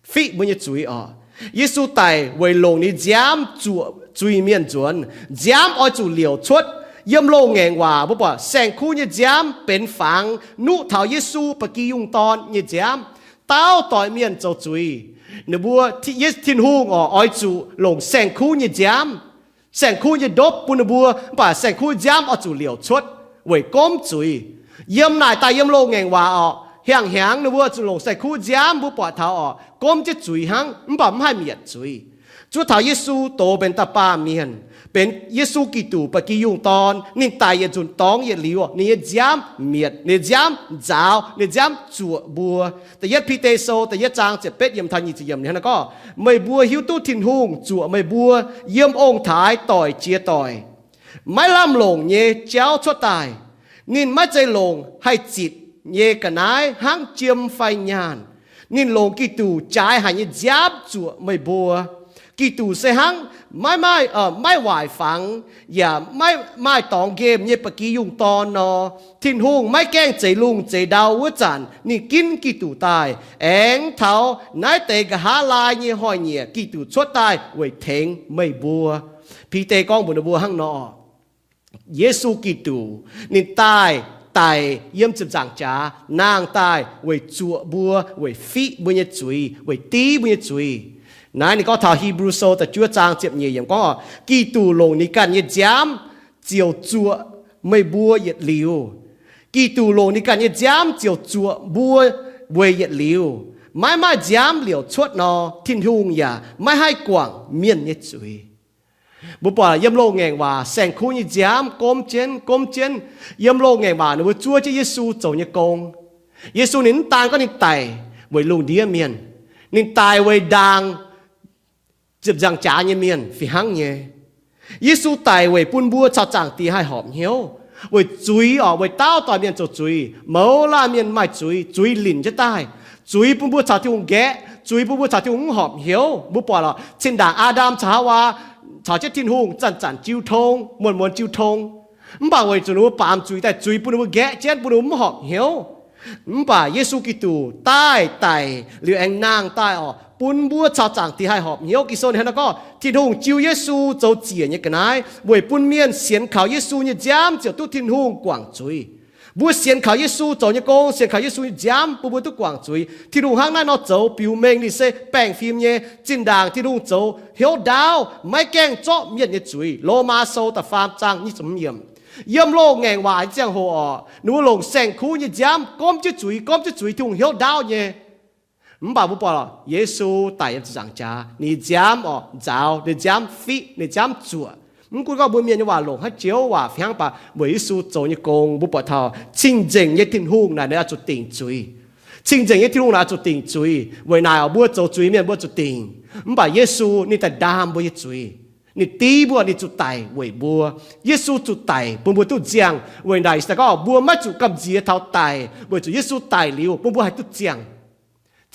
Fiqv mbuo nyei zuiz orqc. Yesu daic weic longc ninh nziaamv zuoqc zuiz-mienh nzuonx. Nziaamv oix zuqc liouc cuotv. Yiem loz-ngaengc waac mbuo buatc saeng-kuv nyei nziaamv benx fangx nuqv taux Yesu ba'gi yungh dorn nyei nziaamv. Dauh doic mienh zoux zuiz, ninh mbuo, Tin-Hungh orqc, oix zuqc longc saeng-kuv nyei nziaamv, saeng-kuv nyei ndopv bun ninh mbuo. Mv baac saeng-kuv nziaamv oix zuqc liouc cuotv weic gomv zuiz. Yiem naaic daaih yiem loz-ngaengc waac orqc, hnyangx-hnyangx ninh mbuo zuqc longc saeng-kuv nziaamv mbuo buatc taux orqc, gomv jienv zuiz hnangv, mv baac mv haih mietc zuiz. Zuov taux Yesu doz benx da'baamh mienh, benx Yesu Giduc ba'gi yungh dorn. Ninh daic yietc nzunc dorngx yietc liuz, ninh nyei nziaamv mietc, ninh nziaamv nzaaux, ninh nziaamv zuoqc mbuo. Da'yietv Bide Sou da'yietv zaang ziepc betv yiemc taux nyic ziepc yiemc ninh gorngv, Meih mbuo hiuv duqv Tin-Hungh zuoqc meih mbuo yiem ong-taaix doic jiex doic, maiv lamh longc nyei jauv cuotv daaih. Ninh maiv zeiz longc haih zitc nyei ga'naaiv hnangv jiem fai nyaanh. Ninh longc Giduc jaaix haic nyei nziaamv zuoqc meih mbuo. Giduc se hnangv maiv maaih, maiv waaic fangx yaac maiv maaih dorngx nqemh nyei ba'gi yungh dorn nor. Tin-Hungh maiv gaengh zeix lungh zeix ndau wuov zanc ninh ginv Giduc daaih. Aengx taux naaiv deix nqa'haav laai nyei hnoi-nyieqc Giduc cuotv daaih weic tengx meih mbuo. Bide gorngv mbuox ninh mbuo hnangv nor, Yesu Giduc ninh daaih, daic yiem ziepc nzaangc jaax, nangh daaih weic zuoqc mbuo, weic fiqv mbuo nyei zuiz, weic div mbuo nyei zuiz. Naaiv ninh gorngv taux Hipv^lu Sou da'juov zaang ziepc nyeic yiemc gorngv, Giduc longc ninh ganh nyei nziaamv ziouc zuoqc meih mbuo yietc liuz. Giduc longc ninh ganh nyei nziaamv ziouc zuoqc mbuo weic yietc liuz. Maiv maaih nziaamv liouc cuotv nor, Tin-Hungh yaac maiv haih guangc mienh nyei zuiz. Mbuo buatc yiem loz-ngaengc waac saeng-kuv nyei nziaamv gomv jienv, gomv jienv. Yiem loz-ngaengc waac ninh mbuo zuov jienv Yesu zoux nyei gong. Yesu ninh mv daan gorngv ninh daic weic lungh ndiev mienh. Ninh daic weic ndaangc ziepc nzaangc jaax nyei mienh fih hnangv nyei. Yesu daic weic bun mbuo caux Zaangc Diex haih horpc hnyouv, weic zuiz orqc, weic dauh doic mienh zoux zuiz. Mouz laanh mienh maaih zuiz, zuiz linc jienv daaih. Zuiz bun mbuo caux Tin-Hungh nqaeqv, zuiz bun mbuo caux Tin-Hungh mv horpc hnyouv. Mbuo buatc lorqc, zinh ndaangc Aa^ndam caux Haawaa caux jienv Tin-Hungh zanc-zanc jiu tong, muonz-muonz jiu tong. Mv baac weic zuqc ninh mbuo baamz zuiz daaih, zuiz bun ninh mbuo nqaeqv jienv, bun ninh mbuo mv horpc hnyouv. Mv baac Yesu Giduc daaih daic liuz aengx nangh daaih orqc, bun mbuo caux Zaangc Diex haih horpc hnyouv. Ging-Sou ninh hnangv naaiv gorngv, Tin-Hungh jiu Yesu zoux ziec nyei ga'naaiv weic bun mienh sienx kaux Yesu nyei nziaamv ziouc duqv Tin-Hungh guangc zuiz. Mbuo sienx kaux Yesu zoux nyei gong, sienx kaux Yesu nyei nziaamv bun mbuo duqv guangc zuiz. Tin-Hungh hnangv naaiv nor zoux biux mengh ninh se baengh fim nyei. Zinh ndaangc Tin-Hungh zoux hnyouv ndaauv, maiv gaengh zorqv mienh nyei zuiz. Lomaa Sou da'faam zaang nyic ziepc hmz yiemc. Yiem loz-ngaengc waac nyei ziangh hoc orqc, ninh mbuo longc saeng-kuv nyei nziaamv gomv jienv zuiz, gomv jienv zuiz, Tin-Hungh hnyouv ndaauv nyei. Mv baac mbuo buatc lorqc, Yesu daic yiem ziepc nzaangc jaax, ninh nziaamv orqc nzaaux, ninh nziaamv fiqv, ninh nziaamv zuoqc. Mv gunv gorngv mbuo mienh nyei waac longc haaix joux waac fih hnangv, mv baac weic Yesu zoux nyei gong mbuo buatc taux cing-nzengc nyei Tin-Hungh naaic ninh oix zuqc dingc zuiz. Cing-nzengc nyei Tin-Hungh naaic oix zuqc dingc zuiz. Weic naaic mbuo zoux zuiz mienh mbuo zuqc dingc. Mv baac Yesu ninh daaih ndaam mbuo nyei zuiz. Ninh div mbuo, ninh zuqc daic weic mbuo. Yesu zuqc daic bun mbuo duqv nziangh. Weic naaic se gorngv mbuo maiv zuqc gamh nziex taux daic, weic zuqc Yesu daic liuz bun mbuo haih duqv nziangh.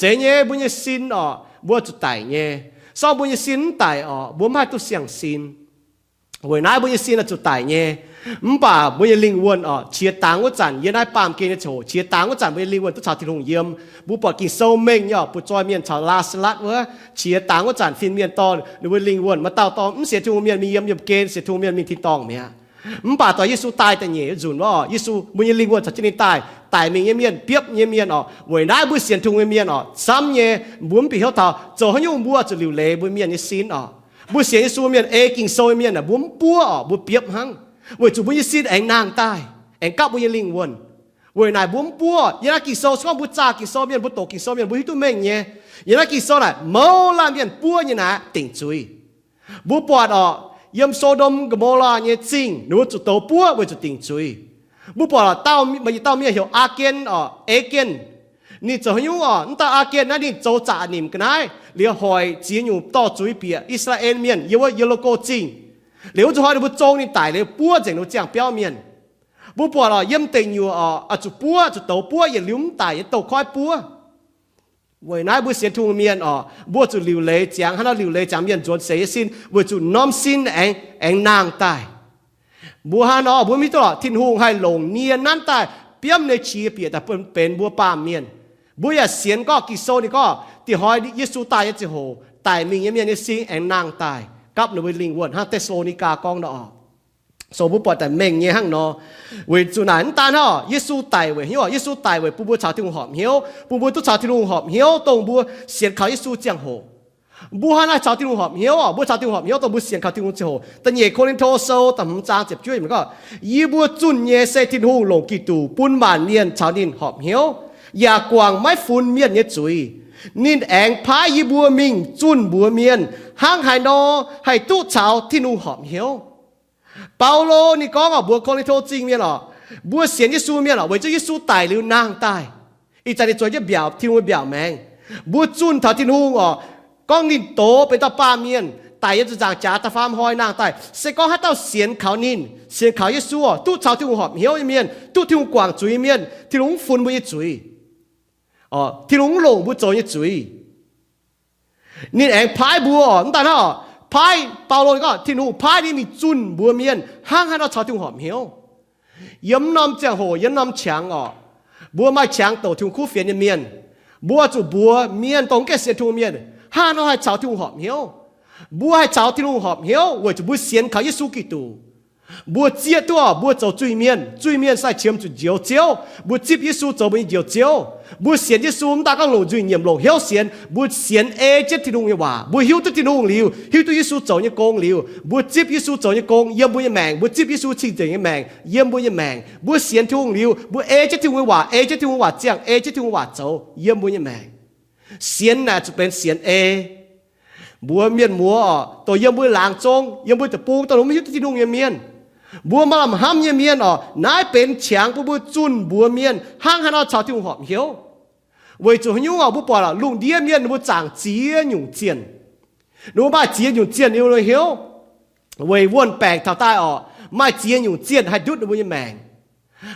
Zeiz nyei, mbuo nyei sin orqc, mbuo zuqc daic nyei. Se gorngv mbuo nyei sin mv daic orqc, mbuo mv haih duqv siang-sin. Weic naaiv mbuo nyei sin oix zuqc daic nyei. Mv baac mbuo nyei lingh wuonh orqc, qiex dangx wuov zanc, yiem naaiv baamh gen nyei ziangh hoc, qiex dangx wuov zanc mbuo nyei lingh wuonh duqv caux Tin-Hungh yiem. Mbuo buatc Ging-Sou mengh nyei orqc, butv-zoih mienh caux Laa^saa^latv wuov, qiex dangx wuov zanc fin-mienh dorh ninh mbuo lingh wuonh, maaih dauh dorh mv sienx Tin-Hungh mienh mingh yiem yiemh gen, sienx Tin-Hungh mienh mingh tin-dorngh mi'aqv. Mv baac doix Yesu daaih da'nyeic nzunc wuov, Yesu mbuo nyei lingh wuonh caux jienv ninh daaih, daic mingh nyei mienh, biopv nyei mienh oc. Weic naaiv mbuo sienx Tin-Hungh nyei mienh oc, camv nyei, mbuo mv bieqc hnyouv taux zoux haaix nyungc mbuo zuqc liuc leiz mbuo mienh nyei sin oc. Mbuo sienx Yesu mienh, ei Ging-Sou nyei mienh aah, mbuo mv buov oc, mbuo biopv hnangv, weic zuqc mbuo nyei sin aengx nangh daaih, aengx gapv mbuo nyei lingh wuonh. Weic naaic mbuo mv buov. Yiem naaiv Ging-Sou, se gorngv mbuo zaah Ging-Sou mienh, mbuo doqc Ging-Sou mienh, mbuo hiuv duqv mengh nyei. Yiem naaiv Ging-Sou naaic, mouz laanh mienh buov nyei naaic dingc zuiz. Mbuo buatc oc, yiem So^ndom Go^mo^laa nyei zingh, ninh mbuo zuqc douz buov weic zuqc dingc zuiz. Mbuo buatc oc, dauh, maaih yietc dauh mienh heuc Aa^gen oc, Achan. Ninh zoux haaix nyungc oc? Mv dauh Aa^gen naaiv ninh zoux zaqc nimc ga'naaiv liuz, hoic ziex nyungc dorh zuiz bieqc I^saa^laa^en Mienh yiem wuov Ye^li^ko Zingh. Liuz wuov zuqc hnoi ninh mbuo zong ninh daic liuz, buov nzengc ninh mbuo ziangh biauv mienh. Mbuo buatc oc, yiem deic nyuoqc oc, oix zuqc buov, zuqc douz buov, yietc liuz mv daic, yietc douz-koiv buov. Weic naaiv mbuo sienx Tin-Hungh mienh oc, mbuo zuqc liuc leiz ziangx, hnangv nor liuc leiz ziangx mienh nzuonx seix nyei sin, weic zuqc norm sin aengx, aengx nangh daaih. Mbuo hnangv nor mbuo mv hiuv duqv lorqc, Tin-Hungh haih longc nie nanv daaih biomv nyei qiex bieqc daaih benx mbuo baamh mienh. Mbuo yaac sienx gorngv Ging-Sou ninh gorngv, dieh hnoi Yesu daaih nyei ziangh hoc, daic mingh nyei mienh nyei sin aengx nangh daaih gapv ninh mbuo lingh wuonh, hnangv Te^saa^lo^ni^gaa gorngv nor oc. So mbuo buatc daaih mengh nyei hnangv nor. Weic zuqc naaic mv daan hnangv, Yesu daic weic hnyouv, Yesu daic weic bun mbuo caux Tin-Hungh horpc hnyouv, bun mbuo duqv caux Tin-Hungh horpc hnyouv, dongh mbuo sienx kaux Yesu ziangh hoc. Mbuo hnangv naaiv caux Tin-Hungh horpc hnyouv oc, mbuo caux Tin-Hungh horpc hnyouv dongh mbuo sienx kaux Tin-Hungh ziangh hoc. Da'nyeic Ko^lin^to Sou da'hmz zaang ziepc juov yiemc gorngv, yie mbuo zunh nyei se Tin-Hungh longc Giduc bun maanc mienh caux ninh horpc hnyouv, yaac guangc maiv funx mienh nyei zuiz. Ninh aengx paaiv yie mbuo mingh zunh mbuox mienh hnangv haaix nor haih duqv caux Tin-Hungh horpc hnyouv. Baulo ninh gorngv oc, mbuox Ko^lin^to Zingh mienh oc, mbuo sienx Yesu mienh oc, weic zuqc Yesu daic liuz nangh daaih, ih zanc ninh zueiz jienv mbiaauc, Tin-Hungh mbiaauc maengx. Mbuo zunh taux Tin-Hungh oc, gorngv ninh doz benx dauh baamh mienh daic yiem ziepc nzaangc jaax da'faam hnoi nangh daaih. Se gorngv haaix dauh sienx kaux ninh, sienx kaux Yesu oc, duqv caux Tin-Hungh horpc hnyouv nyei mienh, duqv Tin-Hungh guangc zuiz nyei mienh, Tin-Hungh mv funx mbuo nyei zuiz. Tin-Hungh mv longc mbuo zoux nyei zuiz. Ninh aengx paaiv mbuo oc, mv daan hnangv oc, paaiv, Baulo gorngv Tin-Hungh paaiv ninh mingh zunh mbuox mienh hnangv haaix nor caux Tin-Hungh horpc hnyouv. Yiem norm ziangh hoc, yiem norm qangx oc, mbuo maaih qangx douc Tin-Hungh kuv fienx nyei mienh, mbuo zuqc mbuox mienh dongh mv gaengh sienx Tin-Hungh mienh hnangv haaix nor haih caux Tin-Hungh horpc hnyouv. Mbuo haih caux Tin-Hungh horpc hnyouv weic zuqc mbuo sienx kaux Yesu Giduc. Mbuo zieqv duqv mbuo zoux zuiz-mienh, zuiz-mienh sai qiemx zuqc Njoux Ziouv. Mbuo zipv Yesu zoux mbuo nyei Njoux Ziouv. Mbuo sienx Yesu mv daan gorngv longc nzuih nyiemc, longc hnyouv sienx. Mbuo sienx ei jienv Tin-Hungh nyei waac. Mbuo hiuv duqv Tin-Hungh liuz, hiuv duqv Yesu zoux nyei gong liuz, mbuo zipv Yesu zoux nyei gong yiem mbuo nyei maengc. Mbuo zipv Yesu cing-nzengc nyei maengc yiem mbuo nyei maengc. Mbuo sienx Tin-Hungh liuz, mbuo ei jienv Tin-Hungh nyei waac, ei jienv Tin-Hungh nyei waac ziangh, ei jienv Tin-Hungh nyei waac zoux yiem mbuo nyei maengc. Sienx naaic zuqc benx sienx ei. Mbuo mienh muoz oc, dongh yiem mbuo laangz zong, yiem mbuo deic-bung, dongh mv hiuv duqv Tin-Hungh nyei mienh, mbuo maaih lamh hnamv nyei mienh oc, naaiv benx qangx bun mbuo zunh mbuox mienh hnangv haaix nor caux Tin-Hungh horpc hnyouv. Weic zuqc haaix nyungc oc, mbuo buatc lungh ndiev mienh ninh mbuo zaangc ziex nyungc zienh. Ninh mbuo maaih ziex nyungc zienh ninh mbuo hnyouv. Weic wuonh baengc taux daaih oc, maaih ziex nyungc zienh haih ndutv ninh mbuo nyei maengc.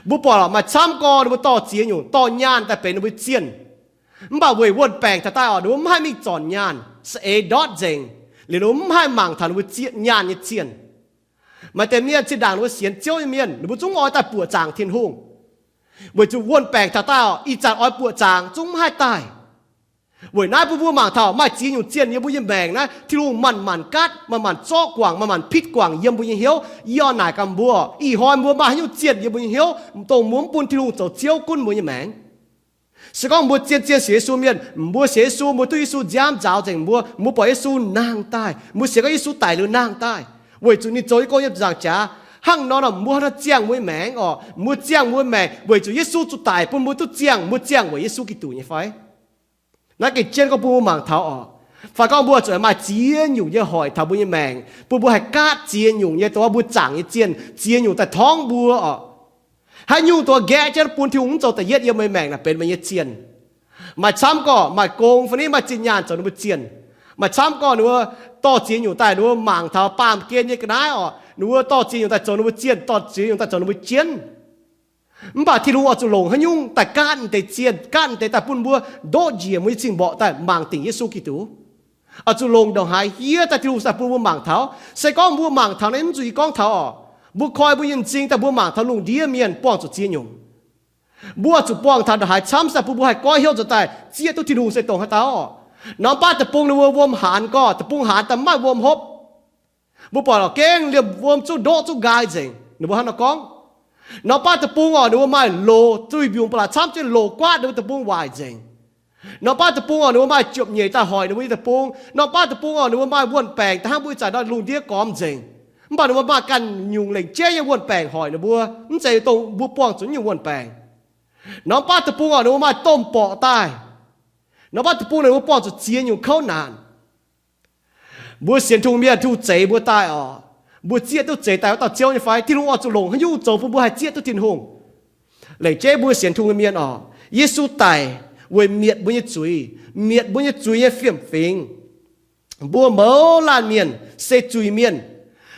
Mbuo buatc oc, maaih camv gorx ninh mbuo dorh ziex nyungc, dorh nyaanh daaih benx ninh mbuo zienh. Mv baac weic wuonh baengc taux daaih oc, ninh mbuo mv haih mingh zornc nyaanh, saeng-eix ndortv nzengc, liuz ninh mbuo mv haih mangc taux ninh mbuo zienh, nyaanh nyei zienh. Maaih deix mienh zinh ndaangc ninh mbuo sienx Ziouv nyei mienh, ninh mbuo zungv oix daaih buoqc zaangc Tin-Hungh. Weic zuqc wuonh baengc taux daaih oc, ih zanc oix buoqc zaangc zungv mv haih daaih. Weic naaiv bun mbuo mangc taux maaih ziex nyungc zienh yiem mbuo nyei maengc naaiv, Tin-Hungh manc-manc gaatv, manc-manc zorqv guangc, manc-manc pitv guangc yiem mbuo nyei hnyouv. Yie oix naaic gaax mbuo, ih hnoi mbuo maaih haaix nyungc zienh yiem mbuo nyei hnyouv, dongh mbuo mv bun Tin-Hungh zoux Ziouv gunv mbuo nyei maengc. Se gorngv mbuo zien-zien sienx Yesu mienh, mbuo sienx Yesu, mbuo duqv Yesu nziaamv nzaaux nzengc mbuo, mbuo buatc Yesu nangh daaih, mbuo sienx gorngv Yesu daic liuz nangh daaih, weic zuqc ninh zoux nyei gong yiem ziepc nzaangc jaax. Hnangv nor nor, mbuo hnangv nor ziangh mbuo nyei maengc oc, mbuo ziangh mbuo maengc weic zuqc Yesu zuqc daic bun mbuo duqv ziangh, mbuo ziangh weic Yesu Giduc nyei fai? Naaiv gengh jienv gorngv bun mbuo mangc taux oc. Fai gorngv mbuo zuqc maaih ziex nyungc nyei hoic taux mbuo nyei maengc, bun mbuo haih gaatv ziex nyungc nyei dongh mbuo zaangc nyei zienh, ziex nyungc daaih torngv mbuo oc. Haaix nyungc dongh nqaeqv jienv bun Tin-Hungh mv zoux da'yietv yiem mbuo nyei maengc naaic benx meih nyei zienh. Maaih camv gorx maaih gong fai ni maaih zinh nyaanh zoux ninh mbuo zienh. Maaih camv gorx ninh mbuo dorh ziex nyungc daaih, ninh mbuo mangc taux baamh gen nyei ga'naaiv oc, ninh mbuo dorh ziex nyungc daaih zoux ninh mbuo zienh, dorh ziex nyungc daaih zoux ninh mbuo jienv. Mv baac Tin-Hungh oix zuqc longc haaix nyungc daaih gaatv deix zienh, gaatv deix daaih bun mbuo ndoqv njiec mbuo nyei cing-mborqc daaih mangc dingc Yesu Giduc. Oix zuqc longc ndongc haaix hiev daaih Tin-Hungh daaih bun mbuo mangc taux. Se gorngv mbuo mangc taux naaiv, mv zuqc yie gorngv taux oc, mbuo koi mbuo nyei m'zing daaih mbuo mangc taux lungh ndiev mienh buangh zuqc ziex nyungc. Mbuo oix zuqc buangh taux ndongc haaix camv daaih bun mbuo haih goiv hnyouv nzuonx daaih zieqv duqv Tin-Hungh se dongh haaix dauh oc. Norm baav deic-bung ninh mbuo wuom haanz gorx, deic-bung haanz daaih mv maaih wuom hopv. Mbuo buatc oc, gengh liemh wuom zungv ndoqv zungv nqaai nzengc. Ninh mbuo hnangv nor gorngv. Norm baav deic-bung orqc, ninh mbuo maaih loz zuiz mbiungc ba'laqc camv jienv loz guaatv ninh mbuo deic-bung waaic nzengc. Norm baav deic-bung orqc, ninh mbuo maaih ziepc nyeic daaih hoic ninh mbuo nyei deic-bung. Norm baav deic-bung orqc, ninh mbuo maaih wuonh baengc da'hnangv mbuo ih zanc nor lungh ndiev gormx nzengc. Mv baac ninh mbuo maaih ganh nyungc lengc jeiv nyei wuonh baengc hoic ninh mbuo, mv zeiz dongh mbuo buangh zuqc nyungc wuonh baengc. Norm baav deic-bung orqc, ninh mbuo maaih domh borqc daaih. Norm baav deic-bung ninh mbuo buangh zuqc ziex nyungc kouv naanc. Mbuo sienx Tin-Hungh mienh, Tin-Hungh zeix mbuo daaih orqc, mbuo zieqv duqv zeix daaih wuov dauh Ziouv nyei fai? Tin-Hungh oix zuqc longc haaix nyungc zoux bun mbuo haih zieqv duqv Tin-Hungh? Lengc jeiv mbuo sienx Tin-Hungh nyei mienh orqc, Yesu daic weic mietc mbuo nyei zuiz, mietc mbuo nyei zuiz nyei fiem-fingx. Mbuo mouz laanh mienh se zuiz-mienh.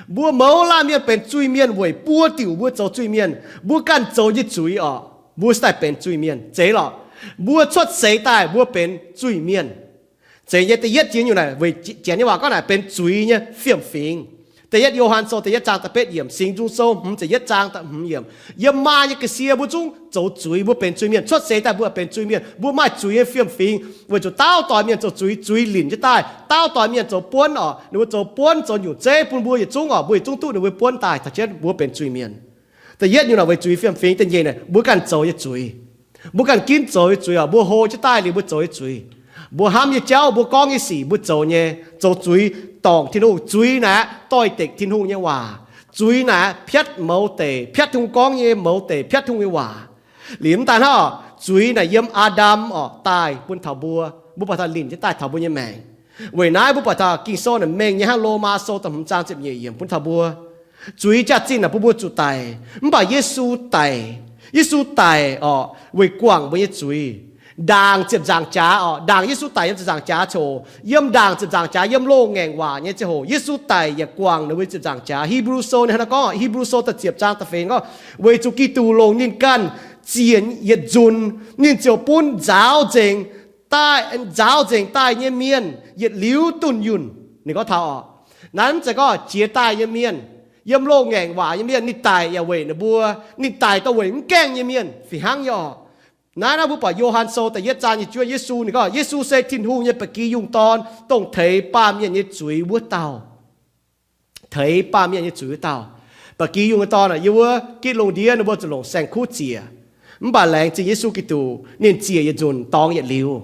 Mbuo mouz laanh mienh benx zuiz-mienh weic buo diuc mbuo zoux zuiz-mienh. Mbuo ganh zoux nyei zuiz orqc, mbuo se daaih benx zuiz-mienh. Zeiz lorqc. Mbuo cuotv seix daaih mbuo benx zuiz-mienh. Zeiz nyei. Da'yietv jiex nyungc naaic weic janx nyei waac gorngv naaic benx zuiz nyei fiem-fingx. Da'yietv Yo^han Sou da'yietv zaang da'betv yiemc, Singx Nzung Sou hmz ziepc yietv zaang da'hmz yiemc. Yiem maa nyei ga'sie mbuo zungv zoux zuiz, mbuo benx zuiz-mienh. Cuotv seix daaih mbuo benx zuiz-mienh, mbuo maaih zuiz nyei fiem-fingx weic zuqc dauh doic mienh zoux zuiz, zuiz linc jienv daaih. Dauh doic mienh zoux buonv orqc, ninh mbuo zoux buonv zoux nyungc zeiv bun mbuo yietc zungv orqc, mbuo yietc zungv duqv ninh mbuo buonv daaih taux jienv mbuo benx zuiz-mienh. Da'yietv nyungc naaic weic zuiz fiem-fingx. Da'nyeic naaic mbuo ganh zoux nyei zuiz. Mbuo ganh ginv zoux nyei zuiz orqc, mbuo hlo jienv daaih liuz mbuo zoux nyei zuiz. Mbuo hnamv nyei jauv, mbuo gorngv nyei sic, mbuo zoux nyei, zoux zuiz dorngc Tin-Hungh. Zuiz naaic doix-dekc Tin-Hungh nyei waac. Zuiz naaic piatv mouz deic, piatv Tin-Hungh gorngv nyei mouz deic, piatv Tin-Hungh nyei waac. Liuz mv daaih hnangv, zuiz naaic yiem Aa^ndam orqc daaih bun taux mbuo, mbuo buatc taux linc jienv daaih taux mbuo nyei maengc. Weic naaiv mbuo buatc taux Ging-Sou naaic mengh nyei hnangv Lomaa Sou da'hmz zaang ziepc nyeic yiemc bun taux mbuo, zuiz jaax-zinh naaic bun mbuo zuqc daic. Mv baac Yesu daic, Yesu daic orqc weic guangc mbuo nyei zuiz. Ndaangc ziepc nzaangc jaax orqc, ndaangc Yesu daic yiem ziepc nzaangc jaax ziangh hoc, yiem ndaangc ziepc nzaangc jaax, yiem loz-ngaengc waac nyei ziangh hoc, Yesu daic yaac guangc ninh mbuo ziepc nzaangc jaax. Hipv^lu Sou ninh hnangv naaiv gorngv, Hipv^lu Sou da'ziepc zaang da'feix gorngv, weic zuqc Giduc longc ninh ganh ziec yietc nzunc, ninh ziouc bun nzaaux nzengc daaih, nzaaux nzengc daaih nyei mienh yietc liuz dunh yunh. Ninh gorngv taux orqc, naaiv mv zeiz gorngv jiex daaih nyei mienh, yiem loz-ngaengc waac nyei mienh, ninh daic yaac weic ninh mbuo, ninh daic dongh weic mv gaengh nyei mienh fih hnangv nyei orqc. Naaiv naaiv mbuo buatc Yo^han Sou da'yietv zaang nyei juov, Yesu ninh gorngv Yesu se Tin-Hungh nyei ba'gi yungh Dorn, dongh teix baamh mienh nyei zuiz wuov dauh. Teix baamh mienh nyei zuiz wuov dauh. Ba'gi yungh nyei dorn aah, yiem wuov gitv lungh ndiev ninh mbuo zuqc longc saeng-kuv ziec. Mv baac laengz zingh Yesu Giduc, ninh ziec yietc nzunc dorngx yietc liuz.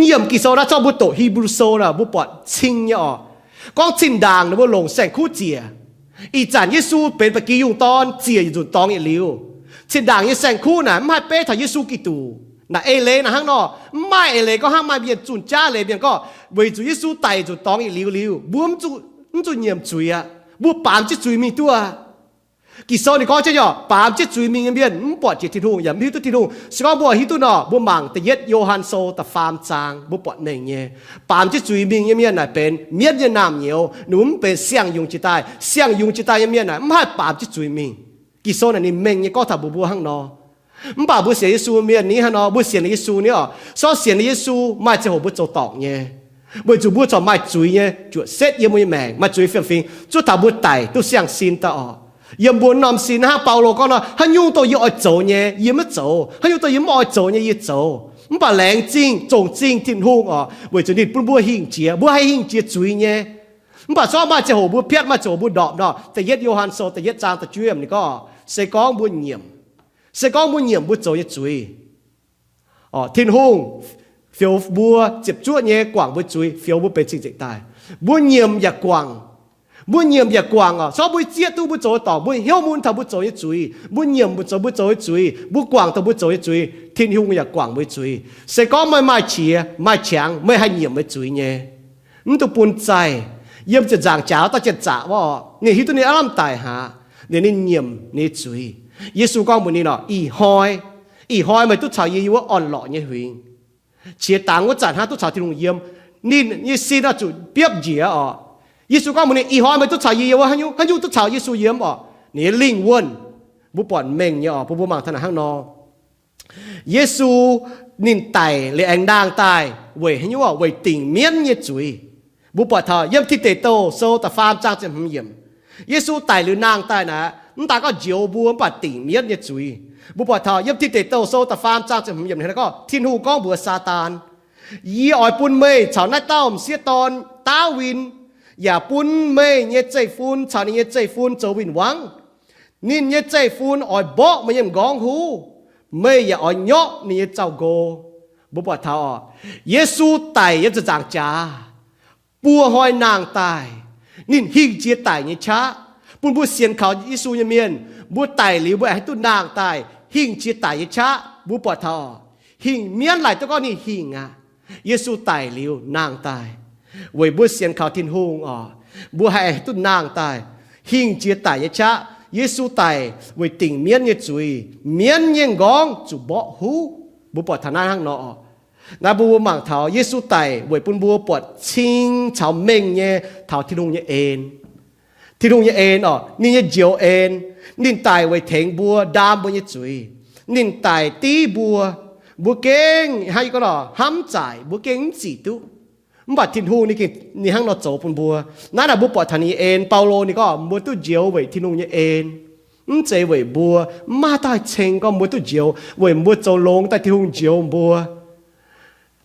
Yiem Ging-Sou naaiv, zorqv mbuo doqc Hipv^lu Sou naaic, mbuo buatc cing nyei orqc. Gorngv zinh ndaangc ninh mbuo longc saeng-kuv ziec. Ih zanc Yesu benx ba'gi yungh dorn ziec yietc nzunc dorngx yietc liuz. Zinh ndaangc nyei saeng-kuv naaic mv haih beiv taux Yesu Giduc. Naaic eix leiz naaic hnangv nor, mv maaih eix leiz gorngv hnangv maaih mienh zunh jaav leiz mienh gorngv, weic zuqc Yesu daic yietc nzunc dorngx yietc liuz liuz, mbuo mv zuqc, mv zuqc nyiemc zuiz aqv. Mbuo baamz jienv zuiz mingh duqv aqv. Ging-Sou ninh gorngv jienv nyei orqc, baamz jienv zuiz mingh nyei mienh mv buatc jiex Tin-Hungh yaac mv hiuv duqv Tin-Hungh. Se gorngv mbuo hiuv duqv nor, mbuo mangc da'yietv Yo^han Sou da'faam zaang, mbuo buatc mengh nyei. Baamz jienv zuiz mingh nyei mienh naaic benx mienv nyei naamh nyouz, ninh mbuo mv benx siang-yungz jiex daaih. Siang-yungz jiex daaih nyei mienh naaic mv haih baamz jienv zuiz mingh. Ging-Sou naaic ninh mengh nyei gorngv taux mbuox mbuo hnangv nor. Mv baac mbuo sienx Yesu mienh ni hnangv nor, mbuo sienx Yesu ni orqc, sortv sienx Yesu maaih ziangh hoc mbuo zoux dorngc nyei, weic zuqc mbuo corc maaih zuiz nyei juoqc setv yiem mbuo nyei maengc, maaih zuiz fiem-fingx zuov taux mbuo daic duqv siang-sin daaih orqc. Yiem mbuo norm sin hnangv Baulo gorngv nor, haaix nyungc dongh yie oix zoux nyei, yie maiv zoux. Haaix nyungc dongh yie mv oix zoux nyei, yie zoux. Mv baac laengz zingh, zongh zingh Tin-Hungh orqc, weic zuqc ninh bun mbuo hingh jiex. Mbuo haih hingh jiex zuiz nyei. Mv baac sortv maaih ziangh hoc mbuo piatv, maaih ziangh hoc mbuo ndorpc nor, da'yietv Yo^han Sou da'yietv zaang da'juov yiemc ninh gorngv, se gorngv mbuo nyiemc, se gorngv mbuo nyiemc mbuo zoux nyei zuiz, Tin-Hungh fioux mbuo ziepc zuoqv nyei guangc mbuo zuiz, fioux mbuo benx cing-nzengc daaih. Mbuo nyiemc yaac guangc. Mbuo nyiemc yaac guangc orqc. Sortv mbuo zieqv duqv mbuo zoux dorngc, mbuo hnyouv mun taux mbuo zoux nyei zuiz, mbuo nyiemc mbuo zoux, mbuo zoux nyei zuiz, mbuo guangc dongh mbuo zoux nyei zuiz, Tin-Hungh yaac guangc mbuo zuiz. Se gorngv meih maaih qiex maaih qangx, meih haih nyiemc meih zuiz nyei. Mv dungx bun zaih. Yiem ziepc nzaangc jaax wuov dauh janx-zaqc wuov orqc, ninh hiuv duqv ninh aav lamh daic haic, ninh, ninh nyiemc ninh zuiz. Yesu gorngv mbuox ninh orqc, ih hnoi, ih hnoi meih duqv caux yie yiem wuov orn-lorqc nyei huingx. Qiex dangx wuov zanc hnangv duqv caux Tin-Hungh yiem, ninh nyei sin oix zuqc biopv njiec orqc. Yesu gorngv mbuox ninh, ih hnoi meih duqv caux yie yiem wuov, haaix nyungc, haaix nyungc duqv caux Yesu yiem orqc, ninh nyei lingh wuonh. Mbuo buatc mengh nyei orqc, bun mbuo mangc taux naaic hnangv nor. Yesu ninh daic liuz aengx nangh daaih weic haaix nyungc orqc? Weic dingc mienv nyei zuiz. Mbuo buatc taux yiem Tin Deic Douh Sou da'faam zaang ziepc hmz yiemc, Yesu daic liuz nangh daaih naaic, mv daaih gorngv njoux mbuo, mv baac dingc mienv nyei zuiz. Mbuo buatc taux yiem Tin Deic Douh Sou da'faam zaang ziepc hmz yiemc ninh gorngv, Tin-Hungh gorngv mbuox Saadaan, yie oix bun meih caux naaiv dauh m'sieqv dorn Ndaawitv, yaac bun meih nyei zeiv-fun caux ninh nyei zeiv-fun zoux win-wangv. Ninh nyei zeiv-fun oix mborqv meih nyei m'nqorngv huv, meih yaac oix nyorqv ninh nyei zaux-nqo. Mbuo buatc taux oc, Yesu daic yiem ziepc nzaangc jaax, buo hnoi nangh daaih. Ninh hingh jiex daic nyei qaqv bun mbuo sienx kaux Yesu nyei mienh. Mbuo daic liuz mbuo aengx haih duqv nangh daaih, hingh jiex daic nyei qaqv. Mbuo buatc taux hingh mienv laaic duqv gorngv ninh hingh aqv. Yesu daic liuz nangh daaih weic mbuo sienx kaux Tin-Hungh oc, mbuo haih duqv nangh daaih, hingh jiex daic nyei qaqv. Yesu daic weic dingc mienv nyei zuiz, mienv nyei m'nqorngv zuqc mborqv huv. Mbuo buatc taux naaiv hnangv nor oc. Naaiv mbuo mangc taux Yesu daic weic bun mbuo buatc cing caux mengh nyei taux Tin-Hungh nyei en. Tin-Hungh nyei en oc, ninh nyei njoux en. Ninh daic weic tengx mbuo, ndaam mbuo nyei zuiz. Ninh daic div mbuo. Mbuo gengh hnangv yie gorngv nor hnamv zaaic, mbuo gengh mv zic duqv. Mv baac Tin-Hungh ninh gengh ninh hnangv nor zoux bun mbuo. Naaiv naaic mbuo buatc taux ninh nyei en. Baulo ninh gorngv mbuo duqv njoux weic Tin-Hungh nyei en, mv zeiz weic mbuo. Mv maaih dauh haih ceng gorngv mbuo duqv njoux weic mbuo zoux longx daaih Tin-Hungh njoux mbuo.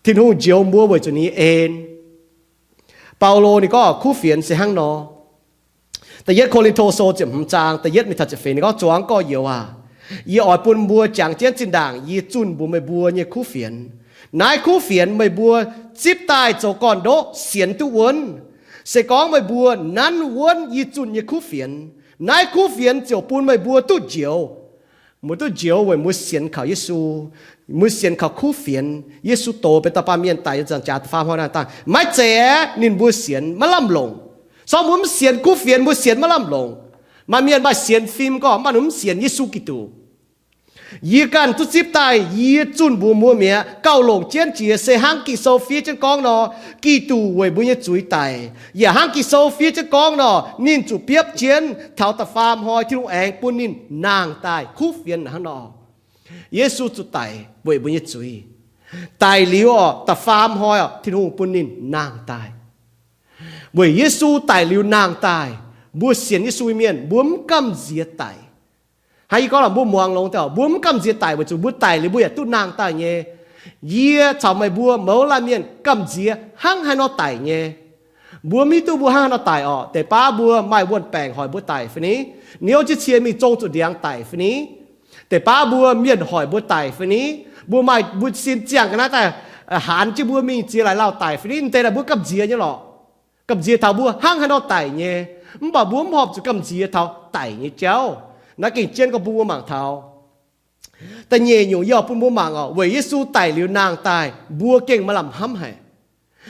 Tin-Hungh njoux mbuo weic zuqc ninh nyei en. Baulo ninh gorngv kuv fienx se hnangv nor. Da'yietv Ko^lin^to Sou ziepc hmz zaang da'yietv mingh taux ziepc feix ninh gorngv, Zuangx gorx-youz aac, yie oix bun mbuo jangx jienv zinh ndaangc yie zunh mbuox meih mbuo nyei kuv fienx. Naaiv kuv fienx meih mbuo zipv daaih zoux gorn-ndoqv sienx duqv wuonv. Se gorngv meih mbuo nanv wuonv yie zunh nyei kuv fienx, naaiv kuv fienx ziouc bun meih mbuo duqv njoux. Mbuo duqv njoux weic mbuo sienx kaux Yesu. Mbuo sienx kaux kuv fienx, Yesu dox benx dauh baamh mienh daic yiem ziepc nzaangc jaax da'faam hnoi nangh daaih. Maiv zeiz aeqv, ninh mbuo sienx maiv lamh longc. Se gorngv mbuo mv sienx kuv fienx, mbuo sienx maiv lamh longc. Maaih mienh maaih sienx fim gorngv mv baac ninh mv sienx Yesu Giduc. Yie ganh duqv zipv daaih, yie zunh mbuox mbuo mi'aqv, gauh longc jienv jiex se hnangv Ging-Sou fiev jienv gorngv nor, Giduc weic mbuo nyei zuiz daic. Yaac hnangv Ging-Sou fiev jienv gorngv nor, ninh zuqc biopv jienv taux da'faam hnoi Tin-Hungh aengx bun ninh nangh daaih. Kuv fienx hnangv nor, Yesu zuqc daic weic mbuo nyei zuiz. Daic liuz oc, da'faam hnoi oc, Tin-Hungh bun ninh nangh daaih. Weic Yesu daic liuz nangh daaih, mbuo sienx Yesu nyei mienh mbuo mv gamh nziex daic. Hnangv yie gorngv lorqc, mbuo muangx longx daaih, mbuo mv gamh nziex daic weic zuqc mbuo daic liuz mbuo yaac duqv nangh daaih nyei. Yie caux meih mbuo mouz laanh mienh gamh nziex hnangv haaix nor daic nyei. Mbuo mv hiuv duqv mbuo hnangv haaix nor daic orqc. Deix baav mbuo maaih wuon-baengc hoic mbuo daic fai ni? Niouv jienv cie mingh zong zuqc ndiangx daic fai ni? Deix baav mbuo mienh hoic mbuo daic fai ni? Mbuo maaih mbuo sin ziangh ga'naaiv daaih, haanz jienv mbuo mingh ziex laaix lauh daic fai ni? M'deix naaic mbuo gamh nziex nyei lorqc. Gamh nziex taux mbuo hnangv haaix nor daic nyei. Mv baac mbuo mv horpc zuqc gamh nziex taux daic nyei jauv. Naaiv gengh jienv gorngv bun mbuo mangc taux da'nyeic nyungc, yie oix bun mbuo mangc orqc, weic Yesu daic liuz nangh daaih mbuo gengh maaih lamh hnamv haic.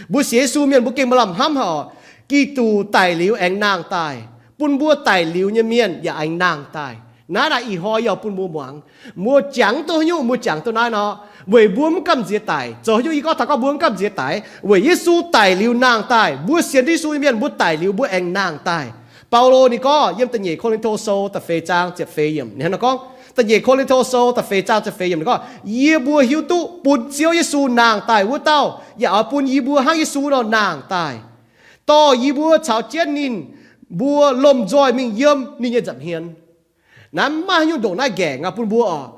Mbuo sienx Yesu mienh mbuo gengh maaih lamh hnamv haic orqc. Giduc daic liuz aengx nangh daaih, bun mbuo daic liuz nyei mienh yaac aengx nangh daaih. Naaiv naaic ih hnoi yie oix bun mbuo muangx. Mbuo jangx duqv haaix nyungc, mbuo jangx duqv naaiv nor, weic mbuo mv gamh nziex daic. Zoux haaix nyungc yie gorngv taux gorngv mbuo mv gamh nziex daic? Weic Yesu daic liuz nangh daaih, mbuo sienx Yesu nyei mienh mbuo daic liuz mbuo aengx nangh daaih. Baulo ninh gorngv yiem da'nyeic Ko^lin^to Sou da'feix zaang ziepc feix yiemc ninh hnangv nor gorngv, da'nyeic Ko^lin^to Sou da'feix zaang ziepc feix yiemc ninh gorngv, Yie mbuo hiuv duqv bun Ziouv Yesu nangh daaih wuov dauh yaac oix bun yie mbuo hnangv Yesu nor nangh daaih, dorh yie mbuo caux jienv ninh mbuo lomh nzoih mingh yiem ninh nyei nza'hmien. Naaiv mv maaih haaix nyungc ndongc naaiv nqaengc aqv bun mbuo orqc.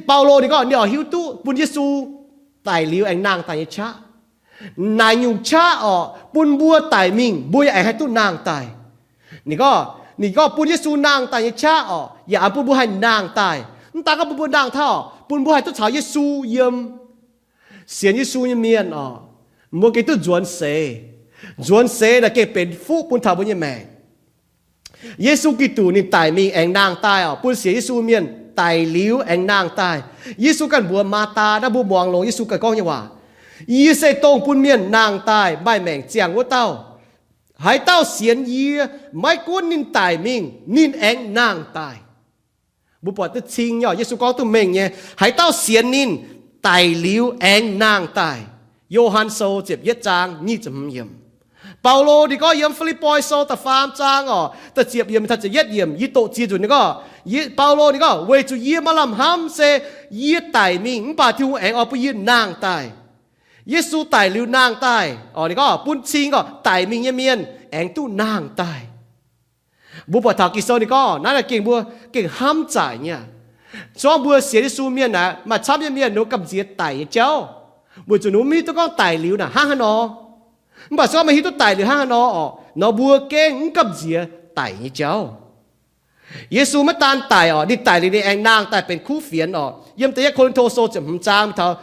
Baulo ninh gorngv ninh oix hiuv duqv bun Yesu daic liuz aengx nangh daaih nyei qaqv. Naaic nyungc qaqv orqc, bun mbuo daic mingh mbuo yaac aengx haih duqv nangh daaih. Ninh gorngv, ninh gorngv bun Yesu nangh daaih nyei qaqv orqc, yaac bun mbuo haih nangh daaih. Mv daan gorngv bun mbuo nangh taux, bun mbuo haih duqv caux Yesu yiem. Sienx Yesu nyei mienh orqc, mbuo gengh duqv nzuonx seix. Nzuonx seix naaic gengh benx fuqv bun taux mbuo nyei maengc. Yesu Giduc ninh daic mingh aengx nangh daaih orqc, bun sienx Yesu mienh daic liuz aengx nangh daaih. Yesu ganh mbuox Maa^taa, naaiv mbuo muangx longx Yesu ganh gorngv nyei waac, Yie se dongh bun mienh nangh daaih maaih maengc ziangh wuov dauh. Haaix dauh sienx yie, maiv gunv ninh daic mingh, ninh aengx nangh daaih. Mbuo buatc duqv cing nyei, Yesu gorngv duqv mengh nyei, haaix dauh sienx ninh, daic liuz aengx nangh daaih. Yo^han Sou ziepc yietv zaang nyic ziepc hmz yiemc. Baulo ninh gorngv yiem Fi^lipv^poi Sou da'faam zaang orqc, da'ziepc yiemc taux ziepc yietv yiemc, yie doqc ziex nzunc ninh gorngv, Baulo ninh gorngv, Weic zuqc yie maaih lamh hnamv se yie daic mingh mv baac Tin-Hungh aengx oix bun yie nangh daaih. Yesu daic liuz nangh daaih orqc, ninh gorngv bun cing gorngv daic mingh nyei mienh aengx duqv nangh daaih. Mbuo buatc taux Ging-Sou ninh gorngv naaiv naaic gengh mbuo gengh hnamv zaaic nyei. Zorngv mbuo sienx Yesu mienh naaic maaih camv nyei mienh ninh mbuo gamh nziex daic nyei jauv, weic zuqc ninh mbuo mv hiuv duqv gorngv daic liuz naaic hnangv haaix nor. Mv baac se gorngv meih hiuv duqv daic liuz hnangv haaix nor orqc, nor mbuo gengh mv gamh nziex daic nyei jauv. Yesu maiv daan daic orqc, ninh daic liuz ninh aengx nangh daaih benx kuv fienx orqc. Yiem da'yietv Ko^lin^to Sou ziepc hmz zaang taux,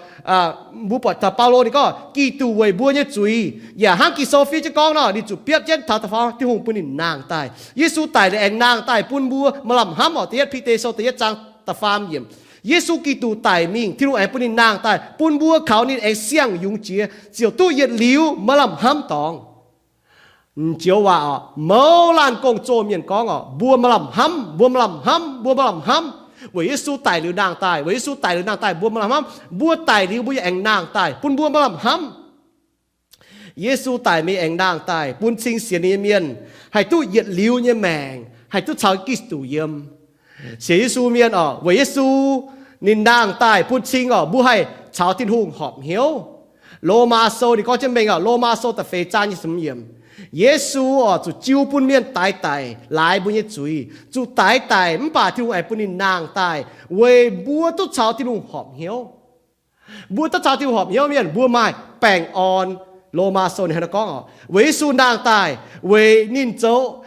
mbuo buatc taux Baulo ninh gorngv, Giduc weic mbuo nyei zuiz, yaac hnangv Ging-Sou fiev jienv gorngv nor, ninh zuqc biopv jienv taux da'faam, Tin-Hungh bun ninh nangh daaih. Yesu daic liuz aengx nangh daaih bun mbuo maaih lamh hnamv orqc. Da'yietv Bide Sou da'yietv zaang da'faam yiemc. Yesu Giduc daic mingh, Tin-Hungh aengx bun ninh nangh daaih, bun mbuo kaux ninh aengx siang-yungz jiex, ziouc duqv yietc liuz maaih lamh hnamv dorngx. M'joux waac orqc, mouz laanh gong-zoh mienh gorngv orqc, mbuo maaih lamh hnamv, mbuo maaih lamh hnamv, mbuo maaih lamh hnamv. Weic Yesu daic liuz nangh daaih, weic Yesu daic liuz nangh daaih mbuo maaih lamh hnamv. Mbuo daic liuz mbuo yaac aengx nangh daaih, bun mbuo maaih lamh hnamv. Yesu daic mingh aengx nangh daaih bun cing sienx ninh nyei mienh haih duqv yietc liuz nyei maengc, haih duqv caux Giduc yiem. Sienx Yesu mienh orqc, weic Yesu ninh nangh daaih bun cing orqc, mbuo haih caux Tin-Hungh horpc hnyouv. Lomaa Sou ninh gorngv jienv mengh orqc, Lomaa Sou da'feix zaang nyei ziepc hmz yiemc. Yesu orqc, zuqc jiu bun mienh daix daic, laaix mbuo nyei zuiz, zuqc daix daic mv baac Tin-Hungh aengx bun ninh nangh daaih weic mbuo duqv caux Tin-Hungh horpc hnyouv. Mbuo duqv caux Tin-Hungh horpc hnyouv mienh, mbuo maaih baengh orn. Lomaa Sou ninh hnangv naaiv gorngv orqc, weic Yesu nangh daaih, weic ninh zoux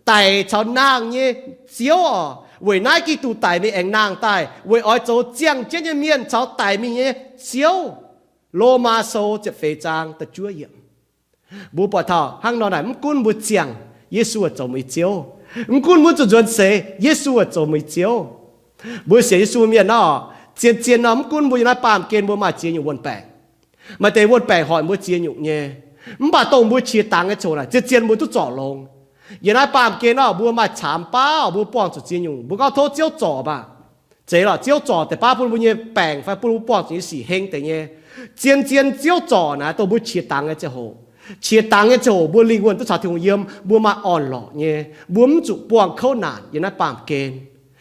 daic caux nangh nyei Ziouv orqc. Weic naaiv Giduc daic mingh aengx nangh daaih weic oix zoux ziangh jienv nyei mienh caux daic mingh nyei Ziouv. Lomaa Sou ziepc feix zaang da'juov yiemc. Mbuo buatc taux hnangv nor naaic, mv gunv mbuo ziangh, Yesu zoux meih nyei Ziouv. Mv gunv mbuo zuqc nzuonx seix, Yesu zoux meih nyei Ziouv. Mbuo sienx Yesu mienh nor, zien-zien nor, mv gunv mbuo yiem naaiv baamh gen mbuo maaih ziex nyungc wuon-baengc. Maaih deix wuon-baengc hoic mbuo ziex nyungc nyei. Mv baac dongh mbuo qiex dangx nyei ziangh hoc naaic, zien-zien mbuo duqv zorc longx. Yiem naaiv baamh gen nor, mbuo maaih caamx baav mbuo buangh zuqc ziex nyungc, mbuo gorngv tov Ziouv zorc baac. Zeiz lorqc, Ziouv zorc deix baav bun mbuo nyei baengc fai bun mbuo buangh zuqc nyei sic heng deix nyei. Zien-zien Ziouv zorc naaic dongh mbuo qiex dangx nyei ziangh hoc. Qiex dangx nyei ziangh hoc mbuo lingh wuonh duqv caux Tin-Hungh yiem, mbuo maaih orn-lorqc nyei, mbuo mv zuqc buangh kouv naanc yiem naaiv baamh gen.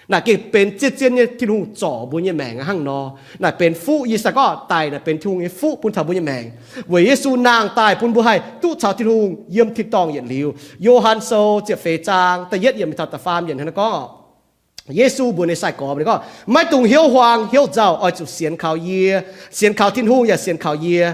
Naaic gengh benx zien-zien nyei Tin-Hungh zorc mbuo nyei maengc hnangv nor. Naaic benx fuqv, yie sai gorngv daic naaic benx Tin-Hungh nyei fuqv bun taux mbuo nyei maengc. Weic Yesu nangh daaih bun mbuo haih duqv caux Tin-Hungh yiem tin-dorngh yietc liuz. Yo^han Sou ziepc feix zaang da'yietv yiemc mingh taux da'faam yiemc hnangv naaiv gorngv, Yesu mbuox ninh sai-gorx ninh gorngv, maiv dungx hnyouv huaang hnyouv nzauh, oix zuqc sienx kaux yie. Sienx kaux Tin-Hungh yaac sienx kaux yie.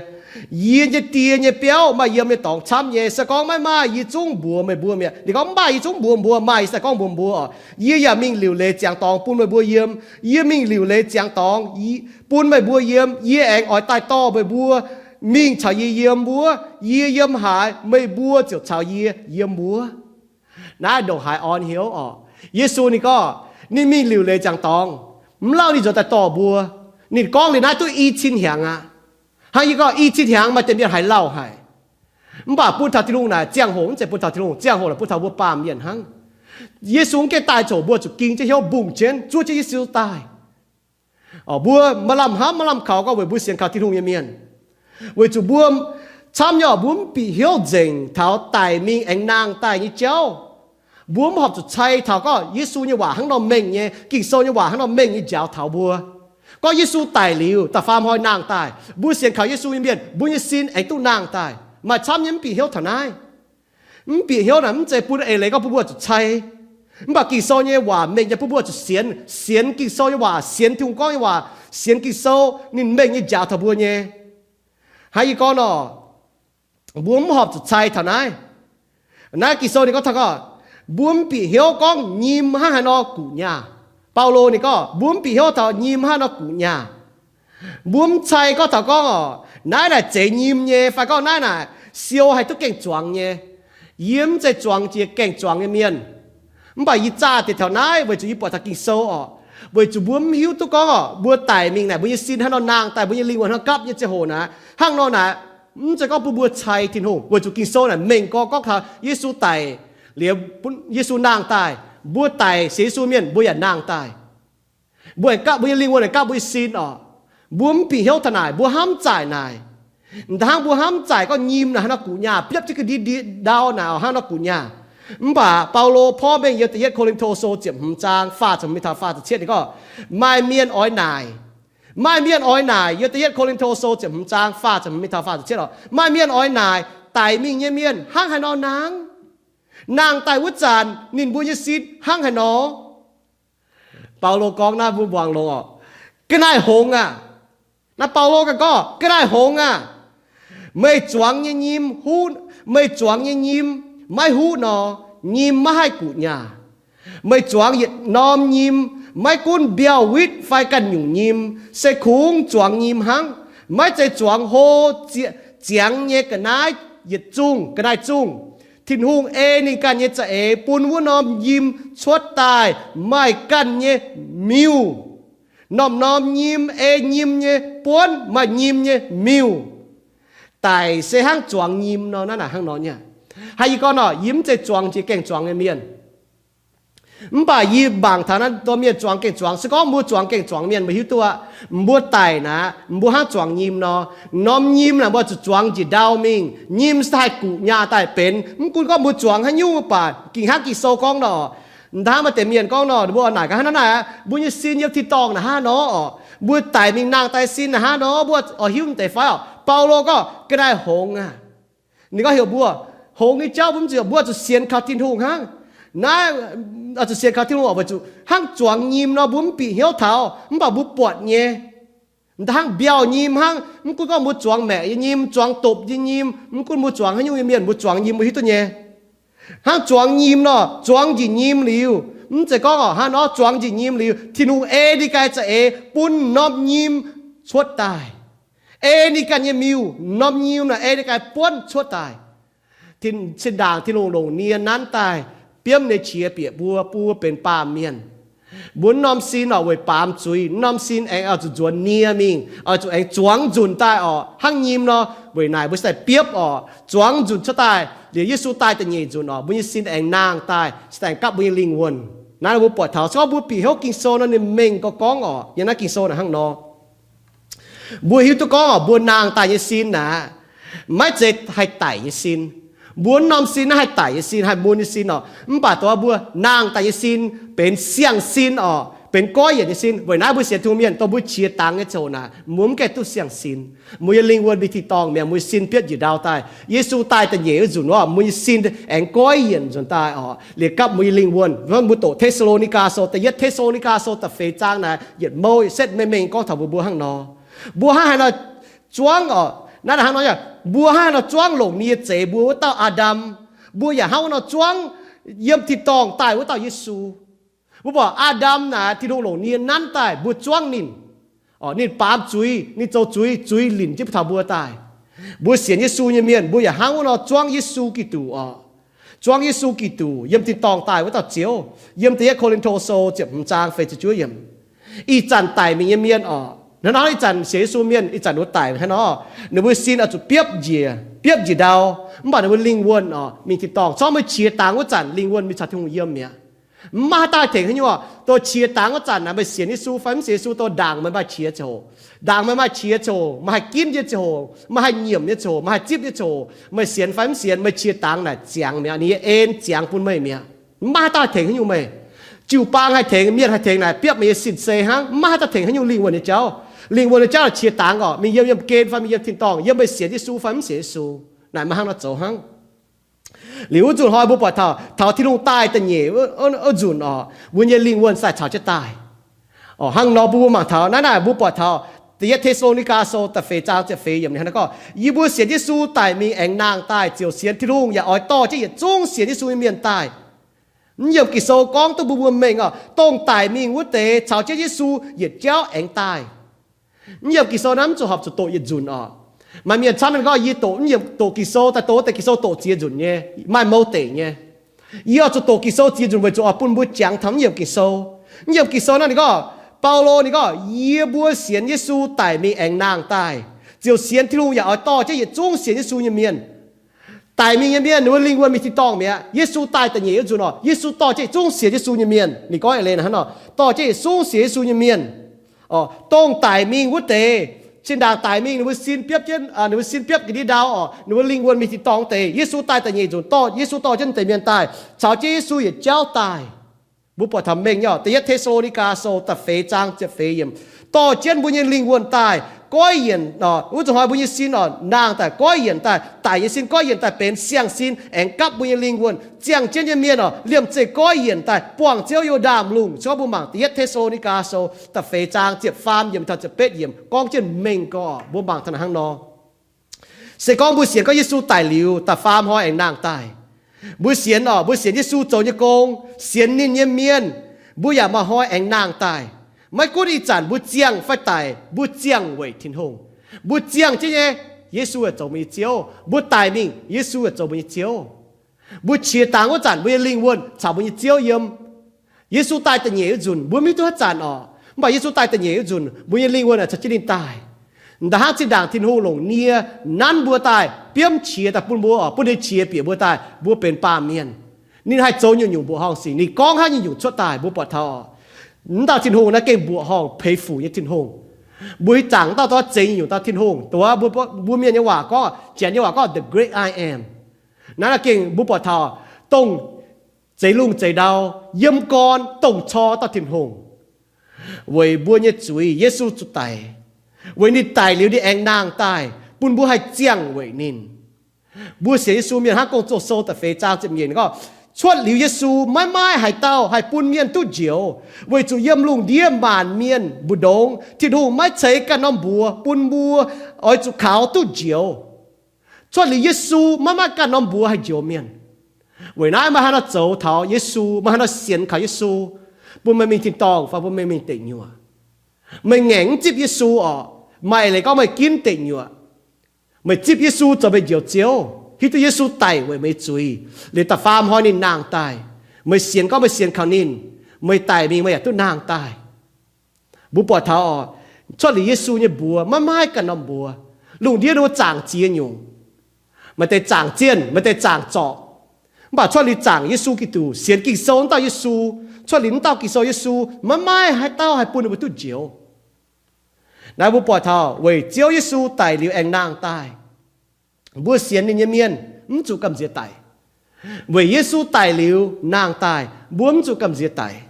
Yie nyei Die nyei biauv maaih yiem nyei dorngx camv nyei. Se gorngv maiv maaih, yie zungv mbuox meih mbuo mi'aqv. Ninh gorngv, mv baac yie zungv mbuox mbuo, maaih, yie sai gorngv mbuox mbuo oc, yie yaac mingh liuc leiz ziangx dorngx bun meih mbuo yiem. Yie mingh liuc leiz ziangx dorngx bun meih mbuo yiem, yie aengx oix daaih dorh meih mbuo mingh caux yie yiem wuov. Yie yiem haaix, meih mbuo ziouc caux yie yiem wuov. Naaiv ndongc haaix orn hnyouv orqc! Yesu ninh gorngv ninh mingh liuc leiz ziangx dorngx, mv lauh ninh nzuonx daaih dorh mbuo. Ninh gorngv liuz naaiv duqv i cin hnyangx aqv. Hnangv yie gorngv i cin hnyangx maaih deix mienh haiz lauh haic. Mv baac bun taux Tin-Hungh naaic ziangh hoc mv zeiz bun taux Tin-Hungh, ziangh hoc naaic bun taux mbuo baamh mienh hnangv. Yesu mv gaengh daaih ziouc mbuo zuqc ging jienv hnyouv mbungh jienv zuov jienv Yesu daaih. Mbuo maaih lamh hnamv maaih lamh kaux gorngv weic mbuo sienx kaux Tin-Hungh nyei mienh. Weic zuqc mbuo camv nyei orqc, mbuo mv bieqc hnyouv nzengc taux daic mingh aengx nangh daaih nyei jauv. Mbuo mv horpc zuqc cai taux gorngv Yesu nyei waac hnangv nor mengh nyei, Ging-Sou nyei waac hnangv nor mengh nyei njaaux taux mbuo. Gorngv Yesu daic liuz da'faam hnoi nangh daaih, mbuo sienx kaux Yesu nyei mienh, mbuo nyei sin aengx duqv nangh daaih. Maaih camv nyei mv bieqc hnyouv taux naaiv. Mv bieqc hnyouv naaic mv zeiz bun eix leiz gorngv bun mbuo zuqc cai. Mv baac Ging-Sou nyei waac mengh nyei bun mbuo zuqc sienx, sienx Ging-Sou nyei waac, sienx Tin-Hungh gorngv nyei waac, sienx Ging-Sou ninh mengh nyei njaaux taux mbuo nyei. Hnangv yie gorngv nor, mbuo mv horpc zuqc cai taux naaiv. Naaiv Ging-Sou ninh gorngv taux gorngv, mbuo mv bieqc hnyouv gorngv nyim hnangv haaix nor guqc nyaah. Baulo ninh gorngv mbuo mv bieqc hnyouv taux nyim hnangv haaix nor guqc nyaah. Mbuo mv cai gorngv taux gorngv orqc, naaiv naaic zeix nyim nyei, fai gorngv naaiv naaic siou haih duqv gaeng-zuangx nyei. Yie mv zeiz zuangx jiex gaeng-zuangx nyei mienh. Mv baac yie zaah deix taux naaiv weic zuqc yie buatc taux Ging-Sou orqc. Weic zuqc mbuo mv hiuv duqv gorngv orqc, mbuo daic mingh naaic mbuo nyei sin hnangv nor nangh daaih, mbuo nyei lingh wuonh hnangv gapv nyei ziangh hoc naaic, hnangv nor naaic, mv zeiz gorngv bun mbuo cai Tin-Hungh. Weic zuqc Ging-Sou naaic mengh gorx gorngv taux Yesu daic liuz, Yesu nangh daaih, mbuo daic sienx Yesu mienh mbuo yaac nangh daaih. Mbuo aengx gapv mbuo nyei lingh wuonh, aengx gapv mbuo nyei sin orqc. Mbuo mv bieqc hnyouv taux naaic, mbuo hnamv zaaic naaic. Hnangv mbuo hnamv zaaic gorngv nyim naaic hnangv nor guqc nyaah, biopv jienv ga'ndiev ndie ndau naaic hnangv nor guqc nyaah. Mv baac Baulo porv mengh yiem da'yietv Ko^lin^to Sou ziepc hmz zaang faah ziepc hmz mingh taux faah ziepc cietv ninh gorngv, maaih mienh oix naaic, maaih mienh oix naaic, yiem da'yietv Ko^lin^to Sou ziepc hmz zaang faah ziepc hmz mingh taux faah ziepc cietv orqc, maaih mienh oix naaic, daic mingh nyei mienh hnangv haaix nor nangh? Nangh daaih wuov zanc ninh mbuo nyei sin hnangv haaix nor? Baulo gorngv naaiv mbuo muangx longx orqc. Ga'naaiv hngongx aah! Naaiv Baulo ganh gorngv, ga'naaiv hngongx aah! Meih zuangx nyei nyim huv, meih zuangx nyei nyim maiv huv nor, nyim maiv haih guqc nyaah. Meih zuangx yietc norm nyim, maiv gunv mbiauh witv fai ganh nyungc nyim, se kungx zuangx nyim hnangv. Maiv zeiz zuangx hlo, ziangx nyei ga'naaiv yietc zungh, ga'naaiv zungh. Tin-Hungh ei ninh ganh nyei za'eix bun wuov norm nyim cuotv daaih maaih ganh nyei miuc. Norm-norm nyim ei nyim nyei buonv maaih nyim nyei miuc. Daic se hnangv zuangx nyim nor. Naaiv naaic hnangv nor nyei. Haaix yie gorngv nor, yie mv zeiz zuangx jiex gaengh zuangx nyei mienh. Mv baac yie mangc taux naaiv dongh mienh zuangx gaengh zuangx. Se gorngv mbuo zuangx gaengh zuangx mienh, mbuo hiuv duqv aqv, mbuo daic naaic, mbuo hnangv zuangx nyim nor. Norm nyim naaic mbuo zuqc zuangx njiec ndau mingh. Nyim se haih guqc nyaah daaih benx. Mv gunv gorngv mbuo zuangx haaix nyungc mv baac, ging hnangv Ging-Sou gorngv nor, hnangv maaih deix mienh gorngv nor, mbuo oix naaic gaax hnangv naaiv naaic, mbuo nyei sin yiem tin-dorngh naaic hnangv nor oc. Mbuo daic mingh nangh daaih sin naaic hnangv nor, mbuo oix hiuv deix fai oc? Baulo gorngv ga'naaiv hngongx aqv. Ninh gorngv heuc mbuo, hngongx nyei jauv mbuo mv zuqc, mbuo zuqc sienx kaux Tin-Hungh hnangv. Naaiv zuqc sienx kaux Tin-Hungh oc, weic zuqc hnangv zuangx nyim nor mbuo mv bieqc hnyouv taux, mv baac mbuo buatc nyei. Hnangv mbiauh nyim hnangv, mv gunv gorngv mbuo zuangx maeqc nyei nyim, zuangx dopc nyei nyim, mv gunv mbuo zuangx haaix nyungc nyei mienh, mbuo zuangx nyim mbuo hiuv duqv nyei. Hnangv zuangx nyim nor, zuangx njiec nyim liuz, mv zeiz gorngv oc, hnangv nor zuangx njiec nyim liuz, Tin-Hungh ei ninh ganh za'eix bun norm nyim cuotv daaih. Ei ninh ganh nyei miuc, norm nyim naaic ei ninh ganh buonv cuotv daaih. Zinh ndaangc Tin-Hungh longc nie nanv daaih, biomv nyei qiex bieqc mbuo, bun mbuo benx baamh mienh. Mbuo norm sin oc weic baamz zuiz, norm sin aengx oix zuqc nzuonx nie mingh, oix zuqc aengx zuangx nzunc daaih oc. Hnangv nyim nor, weic naaic mbuo se daaih biopv oc, zuangx nzunc cuotv daaih. Liuz Yesu daaih da'nyeic nzunc oc, mbuo nyei sin aengx nangh daaih, se daaih aengx gapv mbuo nyei lingh wuonh. Naaiv mbuo buatc taux, se gorngv mbuo bieqc hnyouv Ging-Sou nor, ninh mengh gorngv gorngv oc, yiem naaiv Ging-Sou naaic hnangv nor. Mbuo hiuv duqv gorngv oc, mbuo nangh daaih nyei sin naaic, maiv zeiz haih daic nyei sin. Mbuo norm sin naaiv haih daic nyei sin, haih mun nyei sin oc. Mv baac dongh mbuo nangh daaih nyei sin benx siang-sin oc, benx goiv yienc nyei sin. Weic naaiv mbuo sienx Tin-Hungh mienh, dongh mbuo qiex dangx nyei ziangh hoc naaic, mbuo mv gaengh duqv siang-sin. Mbuo nyei lingh wuonh mingh tin-dorngh mi'aqv, mbuo nyei sin biopv njiec ndau daaih. Yesu daaih da'nyeic wuov nzunc oc, mbuo nyei sin aengx goiv yienc nzunc daaih oc, liuz gapv mbuo nyei lingh wuonh. Mbuo doqc Te^saa^lo^ni^gaa Sou, da'yietv Te^saa^lo^ni^gaa Sou da'feix zaang naaic yietc mouh setv mengh mengh gorngv taux mbuo, mbuo hnangv nor. Mbuo hnangv haaix nor zuangv oc, naaiv hnangv nor, mbuo hnangv haaix nor zuangv longc nie zeix mbuo wuov dauh Aa^ndam, mbuo yaac hnangv wuov nor zuangv yiem tin-dorngh daaih wuov dauh Yesu. Mbuo buatc Aa^ndam naaic, Tin-Hungh longc nie nanv daaih mbuo zuangv ninh. Ninh baamz zuiz, ninh zoux zuiz, zuiz linc jienv taux mbuo daaih. Mbuo sienx Yesu nyei mienh, mbuo yaac hnangv wuov nor zuangv Yesu Giduc oc. Zuangv Yesu Giduc yiem tin-dorngh daaih wuov dauh Ziouv. Yiem da'yietv Ko^lin^to Sou ziepc hmz zaang feix ziepc juov yiemc. Ih zanc daic mingh nyei mienh oc, hnangv naaiv ih zanc sienx Yesu mienh ih zanc ninh mbuo daic hnangv nor, ninh mbuo sin oix zuqc biopv njiec, biopv njiec ndau, mv baac ninh mbuo lingh wuonh oc mingh tin-dorngh. Corc meih qiex dangx wuov zanc lingh wuonh mingh caux Tin-Hungh yiem mi'aqv. Mv maaih haaix dauh tengx haaix nyungc oc. Dongh qiex dangx wuov zanc naaic, meih sienx Yesu fai mv sienx Yesu, dongh ndaangc meih maaih qiex ziangh hoc, ndaangc meih maaih qiex ziangh hoc, meih haih ginv nyei ziangh hoc, meih haih zipv nyei ziangh hoc, meih sienx fai mv sienx, meih qiex dangx naaic ziangx mi'aqv. Ninh nyei en ziangx bun meih mi'aqv. Mv maaih haaix dauh tengx haaix nyungc meih. Jiu-baang haih tengx, mienh haih tengx naaic biopv meih nyei sin sei hnangv. Mv maaih haaix dauh tengx haaix nyungc lingh wuonh nyei jauv. Lingh wuonh nyei jauv naaic qiex dangx oc, mingh yiem, yiem gen fai mingh yiem tin-dorngh, yiem meih sienx Yesu fai mv sienx Yesu, naaic maaih hnangv nor zoux hnangv. Liuz wuov nzunc hnoi mbuo buatc taux, taux Tin-Hungh daaih da'nyeic wuov nzunc oc, mbuo nyei lingh wuonh sai caux jienv daaih. Hnangv nor mbuo mangc taux naaiv naaic, mbuo buatc taux da'yietv Te^saa^lo^ni^gaa Sou da'feix zaang ziepc feix yiemc ninh hnangv nor gorngv, yie mbuo sienx Yesu daic mingh aengx nangh daaih, ziouc sienx Tin-Hungh yaac oix dorh jienv yietc zungv sienx Yesu nyei mienh daaih. Mv yiemc Ging-Sou gorngv duqv mbuo mbuo mengh oc, dongh daic mingh wuov deix caux jienv Yesu yietc jauv aengx daaih. Mv yiemc Ging-Sou naaiv mv zuqc horpc zuqc doqc yietc nzunc oc. Maaih mienh camv mienh gorngv, yie doqc mv yiemc, doqc Ging-Sou daaih doqc wuov deix Ging-Sou doqc ziex nzunc nyei, maaih mouz deic nyei. Yie oix zuqc doqc Ging-Sou ziex nzunc weic zuqc oix bun mbuo jangx taux mv yiemc Ging-Sou. Mv yiemc Ging-Sou naaiv ninh gorngv, Baulo ninh gorngv, yie mbuo sienx Yesu daic mingh aengx nangh daaih, ziouc sienx Tin-Hungh yaac oix dorh jienv yietc zungv sienx Yesu nyei mienh. Daic mingh nyei mienh ninh mbuo lingh wuonh mingh tin-dorngh mi'aqv. Yesu daaih da'nyeic wuov nzunc oc, Yesu dorh jienv yietc zungv sienx Yesu nyei mienh. Ninh gorngv eix leiz hnangv nor, dorh jienv yietc zungv sienx Yesu nyei mienh. Dongh daic mingh wuov deix, zinh ndaangc daic mingh ninh mbuo sin biopv jienv, ninh mbuo sin biopv ga'ndiev ndau oc, ninh mbuo lingh wuonh mingh tin-dorngh wuov deix, Yesu daaih da'nyeic nzunc dorh, Yesu dorh jienv naaiv deix mienh daaih, caux jienv Yesu yietc jauv daaih. Mbuo buatc taux mengh nyei oc, da'yietv Te^saa^lo^ni^gaa Sou da'feix zaang ziepc feix yiemc, dorh jienv mbuo nyei lingh wuonh daaih goiv yienc, wuov nzunc hnoi mbuo nyei sin oc, nangh daaih goiv yienc daaih, daic nyei sin goiv yienc daaih benx siang-sin, aengx gapv mbuo nyei lingh wuonh. Ziangh jienv nyei mienh oc, liemh zeih goiv yienc daaih buangh Ziouv Yo^ndaam Lungh. Se gorngv mbuo mangc da'yietv Te^saa^lo^ni^gaa Sou da'feix zaang ziepc faam yiemc taux ziepc betv yiemc gorngv jienv mengh gorx, mbuo mangc taux naaic hnangv nor. Se gorngv mbuo sienx gorngv Yesu daic liuz da'faam hnoi aengx nangh daaih, Mbuo sienx orqc, mbuo sienx Yesu zoux nyei gong, sienx ninh nyei mienh, mbuo yaac maaih hnoi aengx nangh daaih. Maiv gunv ih zanc mbuo ziangh fai daic, mbuo ziangh weic Tin-Hungh. Mbuo ziangh jienv nyei, Yesu yaac zoux mbuo nyei Ziouv. Mbuo daic mingh, Yesu yaac zoux mbuo nyei Ziouv. Mbuo qiex dangx wuov zanc mbuo nyei lingh wuonh caux mbuo nyei Ziouv yiem. Yesu daaih da'nyeic wuov nzunc mbuo mv hiuv duqv haaix zanc orqc, mv baac Yesu daaih da'nyeic wuov nzunc mbuo nyei lingh wuonh aah, caux jienv ninh daaih. Da'hnangv zinh ndaangc Tin-Hungh longc nie nanv mbuo daaih, biomv qiex daaih bun mbuo orqc, bun ninh qiex bieqc mbuo daaih, mbuo benx baamh mienh. Ninh haih zoux nyungc-nyungc mbuoqc horngh sic, ninh gorngv haaix nyungc-nyungc cuotv daaih, mbuo buatc taux orqc. Mv dauh Tin-Hungh naaiv gengh mbuoqc horngh peix fuc nyei Tin-Hungh. Mbuo ih zanc dauh dauh zeix nyungc-nyungc dauh Tin-Hungh, dongh mbuo, mbuo mienh nyei waac gorngv, Janx nyei waac gorngv the great I am. Naaiv, naaiv gengh mbuo buatc taux dongh zeix lungh zeix ndau, yiem gorn dongh cor dauh Tin-Hungh. Weic mbuo nyei zuiz Yesu zuqc daic. Weic ninh daic liuz ninh aengx nangh daaih bun mbuo haih ziangh weic ninh. Mbuo sienx Yesu mienh hnangv Gong-Zoh sou da'feix zaang ziepc nyeic gorngv, cuotv liuz Yesu maiv maaih haaix dauh haih bun mienh duqv njoux, weic zuqc yiem lungh ndiev maanc mienh mbu'ndongx Tin-Hungh maiv ceix ganh norm mbuox bun mbuo oix zuqc kaux duqv njoux. Cuotv liuz Yesu maiv maaih ganh norm mbuox haih njoux mienh. Weic naaiv meih haaix nor zoux taux Yesu, meih haaix nor sienx kaux Yesu, bun meih mingh tin-dorngh fai bun meih mingh deic nyuoqc. Meih ngaengc mv zipv Yesu orqc, maaih leiz gorngv meih ginv deic nyuoqc. Meih zipv Yesu zoux meih njoux Ziouv, hiuv duqv Yesu daic weic meih zuiz, liuz da'faam hnoi ninh nangh daaih. Meih sienx gorngv meih sienx kaux ninh, meih daic mingh meih yaac duqv nangh daaih. Mbuo buatc taux orqc, cuotv liuz Yesu nyei mbuox maiv maaih ganh norm mbuox. Lungh ndiev ninh mbuo zaangc ziex nyungc. Maaih deix zaangc zienh, maaih deix zaangc zorc. Mv baac cuotv liuz zaangc Yesu Giduc, sienx Ging-Sou wuov dauh Yesu, cuotv liuz wuov dauh Ging-Sou Yesu, maiv maaih haaix dauh haih bun ninh mbuo duqv njoux. Naaiv mbuo buatc taux weic Ziouv Yesu daic liuz aengx nangh daaih, mbuo sienx ninh nyei mienh mv zuqc gamh nziex daic. Weic Yesu daic liuz nangh daaih, mbuo mv zuqc gamh nziex daic.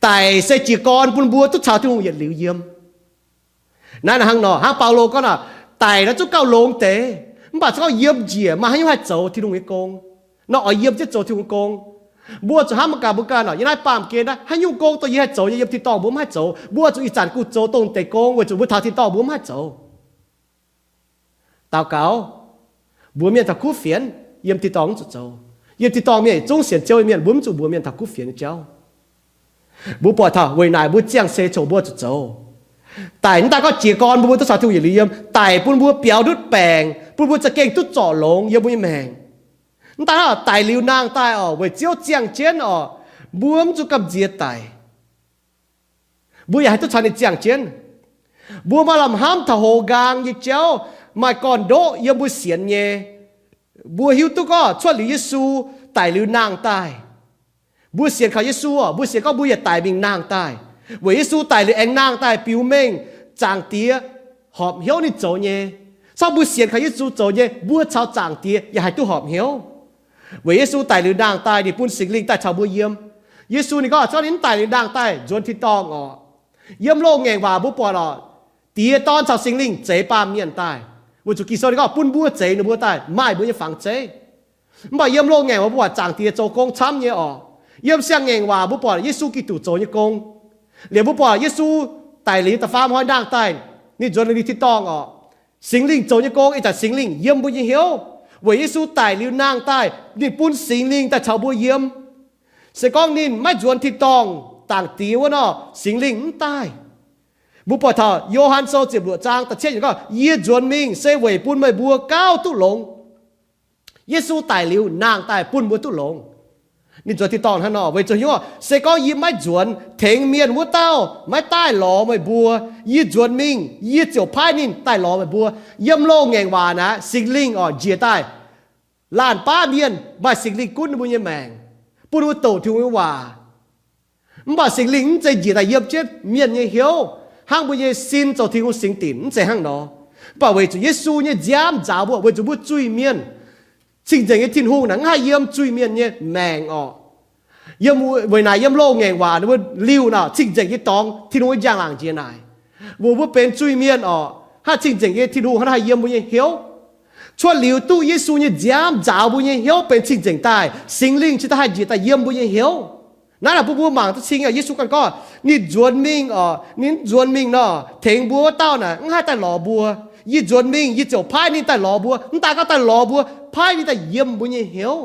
Daic se jiez gorn bun mbuo duqv caux Tin-Hungh yietc liuz yiem. Naaiv hnangv nor, hnangv Baulo gorngv nor, daic nor zungv gauh longx deix, mv baac zungv gauh yiem njiec, maaih haaix nyungc haih zoux Tin-Hungh nyei gong nor, oix yiem jienv zoux Tin-Hungh gong. Mbuo zuqc hnamv mangc gaax mbuo ganh nor, yiem naaiv baamh gen naaiv haaix nyungc gong dongh yie haih zoux nyei yiem tin-dorngh mbuo mv haih zoux. Mbuo zuqc ih zanc gu zoux dongh deix gong weic zuqc mbuo taux tin-dorngh mbuo mv haih zoux. Daux gaux, mbuox mienh taux kuv fienx, yiem tin-dorngh mv zuqc zoux. Yiem tin-dorngh mienh yietc zungv sienx Ziouv nyei mienh, mbuo mv zuqc mbuox mienh taux kuv fienx nyei jauv. Mbuo buatc taux weic naaic mbuo ziangh se coc mbuo zuqc zoux. Daic mv daaih gorngv jiez gorn bun mbuo duqv caux Tin-Hungh yietc liuz yiem, daic bun mbuo biaux ndutv baengc, bun mbuo za'gengh duqv zorc longx yiem mbuo nyei maengc. Mv daaih hnangv daic liuz nangh daaih orqc, weic Ziouv ziangh jienv orqc, mbuo mv zuqc gamh nziex daic. Mbuo yaac haih duqv caux ninh ziangh jienv. Mbuo maaih lamh hnamv taux hoz nqaang nyei jauv, maaih gorn-ndoqv yiem mbuo sienx nyei. Mbuo hiuv duqv gorngv cuotv liuz Yesu daic liuz nangh daaih. Mbuo sienx kaux Yesu orqc, mbuo sienx gorngv mbuo yietc daic mingh nangh daaih. Weic Yesu daic liuz aengx nangh daaih biux mengh Zaangc Diex horpc hnyouv ninh zoux nyei. Corc mbuo sienx kaux Yesu zoux nyei, mbuo caux Zaangc Diex yaac haih duqv horpc hnyouv. Weic Yesu daic liuz nangh daaih, ninh bun Singx Lingh daaih caux mbuo yiem. Yesu ninh gorngv, corc ninh mv daic liuz nangh daaih nzuonx tin-dorngh orqc. Yiem loz-ngaengc waac mbuo buatc orqc, Diex, Dorn caux Singx Lingh zeix baamh mienh daaih. Weic zuqc Ging-Sou ninh gorngv bun mbuo zeix ninh mbuo daaih, maaih mbuo nyei fangx zeiv. Mv baac yiem loz-ngaengc waac mbuo buatc Zaangc Diex zoux gong camv nyei orqc. Yiem siang-ngaengc waac mbuo buatc Yesu Giduc zoux nyei gong. Liuz mbuo buatc Yesu daic liuz da'faam hnoi nangh daaih, ninh nzuonx liuz tin-dorngh orqc. Singx Lingh zoux nyei gong, ih zanc Singx Lingh yiem mbuo nyei hnyouv. Weic Yesu daic liuz nangh daaih, ninh bun Singx Lingh daaih caux mbuo yiem. Se gorngv ninh maiv nzuonx tin-dorngh Zaangc Diex wuov nor, Singx Lingh mv daaih. Mbuo buatc taux Yo^han Sou ziepc luoqc zaang da'cietv yiemc gorngv, yie nzuonx mingh se weic bun meih mbuo gauh duqv longx. Yesu daic liuz nangh daaih bun mbuo duqv longx. Ninh nzuonx tin-dorngh hnangv nor, weic zuqc hnyouv se gorngv yie maiv nzuonx, tengx mienh wuov dauh maiv daaih lorz meih mbuo. Yie nzuonx mingh, yie ziouc paaiv ninh daaih lorz meih mbuo. Yiem loz-ngaengc waac naaic, Singx Lingh orqc njiec daaih laanh baav mienh maaih Singx Lingh gunv ninh mbuo nyei maengc, bun ninh mbuo doqc Tin-Hungh nyei waac. Mv baac Singx Lingh mv zeiz njiec daaih yiem jienv mienh nyei hnyouv hnangv mbuo nyei sin zoux Tin-Hungh singx dinc, mv zeiz hnangv nor. Mv baac weic zuqc Yesu nyei nziaamv nzaaux mbuo, weic zuqc mbuo zuiz-mienh, cing-nzengc nyei Tin-Hungh naaic mv haih yiem zuiz-mienh nyei maengc orqc. Yiem, weic naaic yiem loz-ngaengc waac ninh mbuo liuh naaic cing-nzengc nyei dorngx Tin-Hungh nyei njang-laangc njiec naaic, weic mbuo benx zuiz-mienh orqc, hnangv cing-nzengc nyei Tin-Hungh hnangv naaiv haih yiem mbuo nyei hnyouv. Cuotv liuz duqv Yesu nyei nziaamv nzaaux mbuo nyei hnyouv benx cing-nzengc daaih, Singx Lingh cingx daaih haih njiec daaih yiem mbuo nyei hnyouv. Naaiv naaic bun mbuo mangc duqv cing, Yesu ganh gorngv, ninh nzuonx mingh orqc, ninh mv nzuonx mingh nor, tengx mbuo wuov dauh naaic mv haih daaih lorz mbuo. Yie nzuonx mingh, yie ziouc paaiv ninh daaih lorz mbuo. Mv daaih gorngv daaih lorz mbuo, paaiv ninh daaih yiem mbuo nyei hnyouv.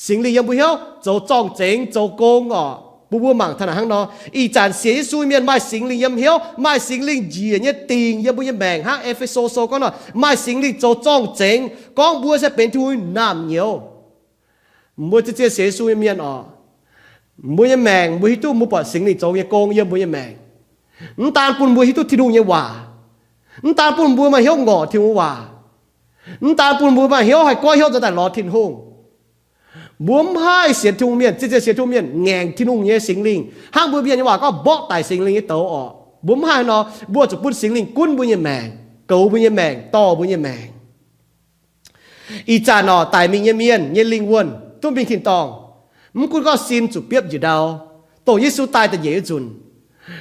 Singx Lingh yiem mbuo hnyouv zoux zorng-zengx zoux gong oc. Bun mbuo mangc taux naaic hnangv nor, ih zanc sienx Yesu mienh maaih Singx Lingh yiem hnyouv, maaih Singx Lingh njiec nyei dingc yiem mbuo nyei maengc hnangv E^fe^so Sou gorngv nor, maaih Singx Lingh zoux zorng-zengx gorngv mbuo se benx Tin-Hungh nyei naamh nyouz. Mbuo zien-zien sienx Yesu nyei mienh oc, mbuo nyei maengc mbuo hiuv duqv mbuo buatc Singx Lingh zoux nyei gong yiem mbuo nyei maengc. Mv daan bun mbuo hiuv duqv Tin-Hungh nyei waac, mv daan bun mbuo maaih hnyouv ngorc Tin-Hungh waac, mv daan bun mbuo maaih hnyouv haih goiv hnyouv nzuonx daaih lorz Tin-Hungh. Mbuo mv haih sienx Tin-Hungh mienh, zien-zien sienx Tin-Hungh mienh ngaengc Tin-Hungh nyei Singx Lingh hnangv mbuo mienh nyei waac gorngv mborqv daic Singx Lingh nyei douz oc. Mbuo mv haih nor, mbuo zuqc bun Singx Lingh gunv mbuo nyei maengc, goux mbuo nyei maengc, dorh mbuo nyei maengc. Ih zanc oc, daic mingh nyei mienh nyei lingh wuonh duqv mingh tin-dorngh, mv gunv gorngv sin zuqc biopv njiec ndau, dongh Yesu daaih da'nyeic wuov nzunc,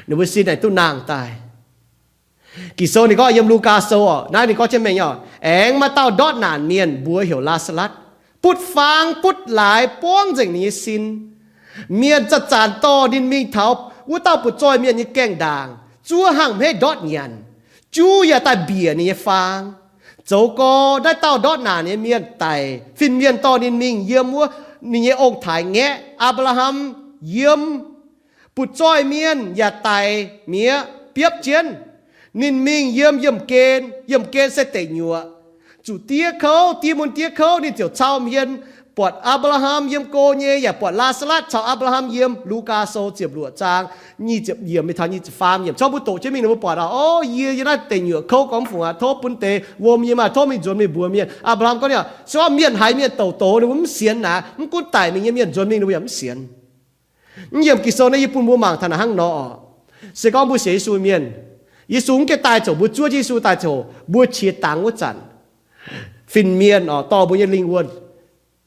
ninh mbuo sin aengx duqv nangh daaih. Ging-Sou ninh gorngv yiem Lugaa Sou oc, naaiv ninh gorngv jienv mengh oc, aengx maaih dauh ndortv naanc mienh mbuox heuc Laa^saa^latv, butv faang butv laaix buangv nzengc ninh nyei sin. Mienh zanc-zanc dorh ninh mingh taux wuov dauh butv-zoih mienh nyei gaengh ndaangc, zuov hnangv hmeiv ndortv nyanc, juv yaac daaih mbiec ninh nyei faang. Zoux gau, naaiv dauh ndortv naanc nyei mienh daic, fin-mienh dorh ninh mingh yiem wuov ninh nyei ong-taaix ngaeqv, Apc^laa^ham, yiem. Butv-zoih mienh yaac daic mi'aqv, biopv jienv. Ninh mingh yiem yiemh gen, yiemh gen se deic nyuoqc. Zuqc diev kouv, diev mun diev kouv, ninh ziouc cau hmien buatc Apc^laa^ham yiem go nyei, yaac buatc Laa^saa^latv caux Apc^laa^ham yiem. Lugaa Sou ziepc luoqc zaang nyic ziepc yiemc mingh taux nyic ziepc faam yiemc. Corc mbuo doqc jienv mingh ninh mbuo buatc oc, o, yie yiem naaiv deic nyuoqc kouv gormx fungc aqv, tov bun deix wuom yie maah, tov mingh nzuonx mingh mbuox mienh. Apc^laa^ham gorngv niaa, se gorngv mienh haiz mienh douc doz ninh mbuo mv sienx naaic, mv gunv daic mingh nyei mienh nzuonx mingh ninh mbuo yaac mv sienx. Mv yiemc Ging-Sou naaiv yie bun mbuo mangc taux naaic hnangv nor oc. Se gorngv mbuo sienx Yesu mienh, Yesu mv gaengh daaih ziouc, mbuo zuov jienv Yesu daaih ziouc, mbuo qiex dangx wuov zanc, fin-mienh oc, dorh mbuo nyei lingh wuonh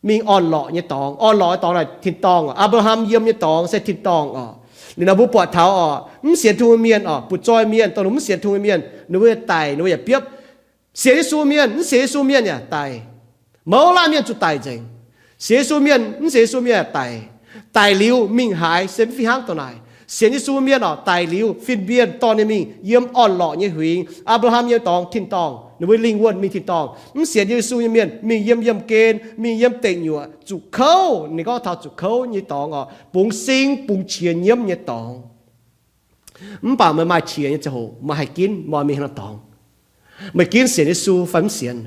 mingh orn-lorqc nyei dorngx. Orn-lorqc nyei dorngx naaic tin-dorngh oc. Apc^laa^ham yiem nyei dorngx se tin-dorngh oc. Liuz nor mbuo buatc taux oc, mv sienx Tin-Hungh mienh oc, butv-zoih mienh, dongh ninh mv sienx Tin-Hungh mienh, ninh mbuo yaac daic, ninh mbuo yaac biopv. Sienx Yesu mienh, mv sienx Yesu mienh yaac daic. Mouz laanh mienh zuqc daic nzengc. Sienx Yesu mienh, mv sienx Yesu mienh yaac daic. Daic liuz mingh haaix se mv fih hnangv dongh naaic. Sienx Yesu mienh oc, daic liuz fin-mienh dorh ninh mingh yiem orn-lorqc nyei huingx, Apc^laa^ham nyei dorngx, tin-dorngh, ninh mbuo lingh wuonh mingh tin-dorngh. Mv sienx Yesu nyei mienh mingh yiem yiemh gen, mingh yiem deic nyuoqc, zuqc kouv. Ninh gorngv taux zuqc kouv nyei dorngx oc, bungx sing bungx qiex nyiemv nyei dorngx. Mv baac meih maaih qiex nyei ziangh hoc, meih haih ginv, meih oix mingh haaix norm dorngx? Meih ginv sienx Yesu fai mv sienx?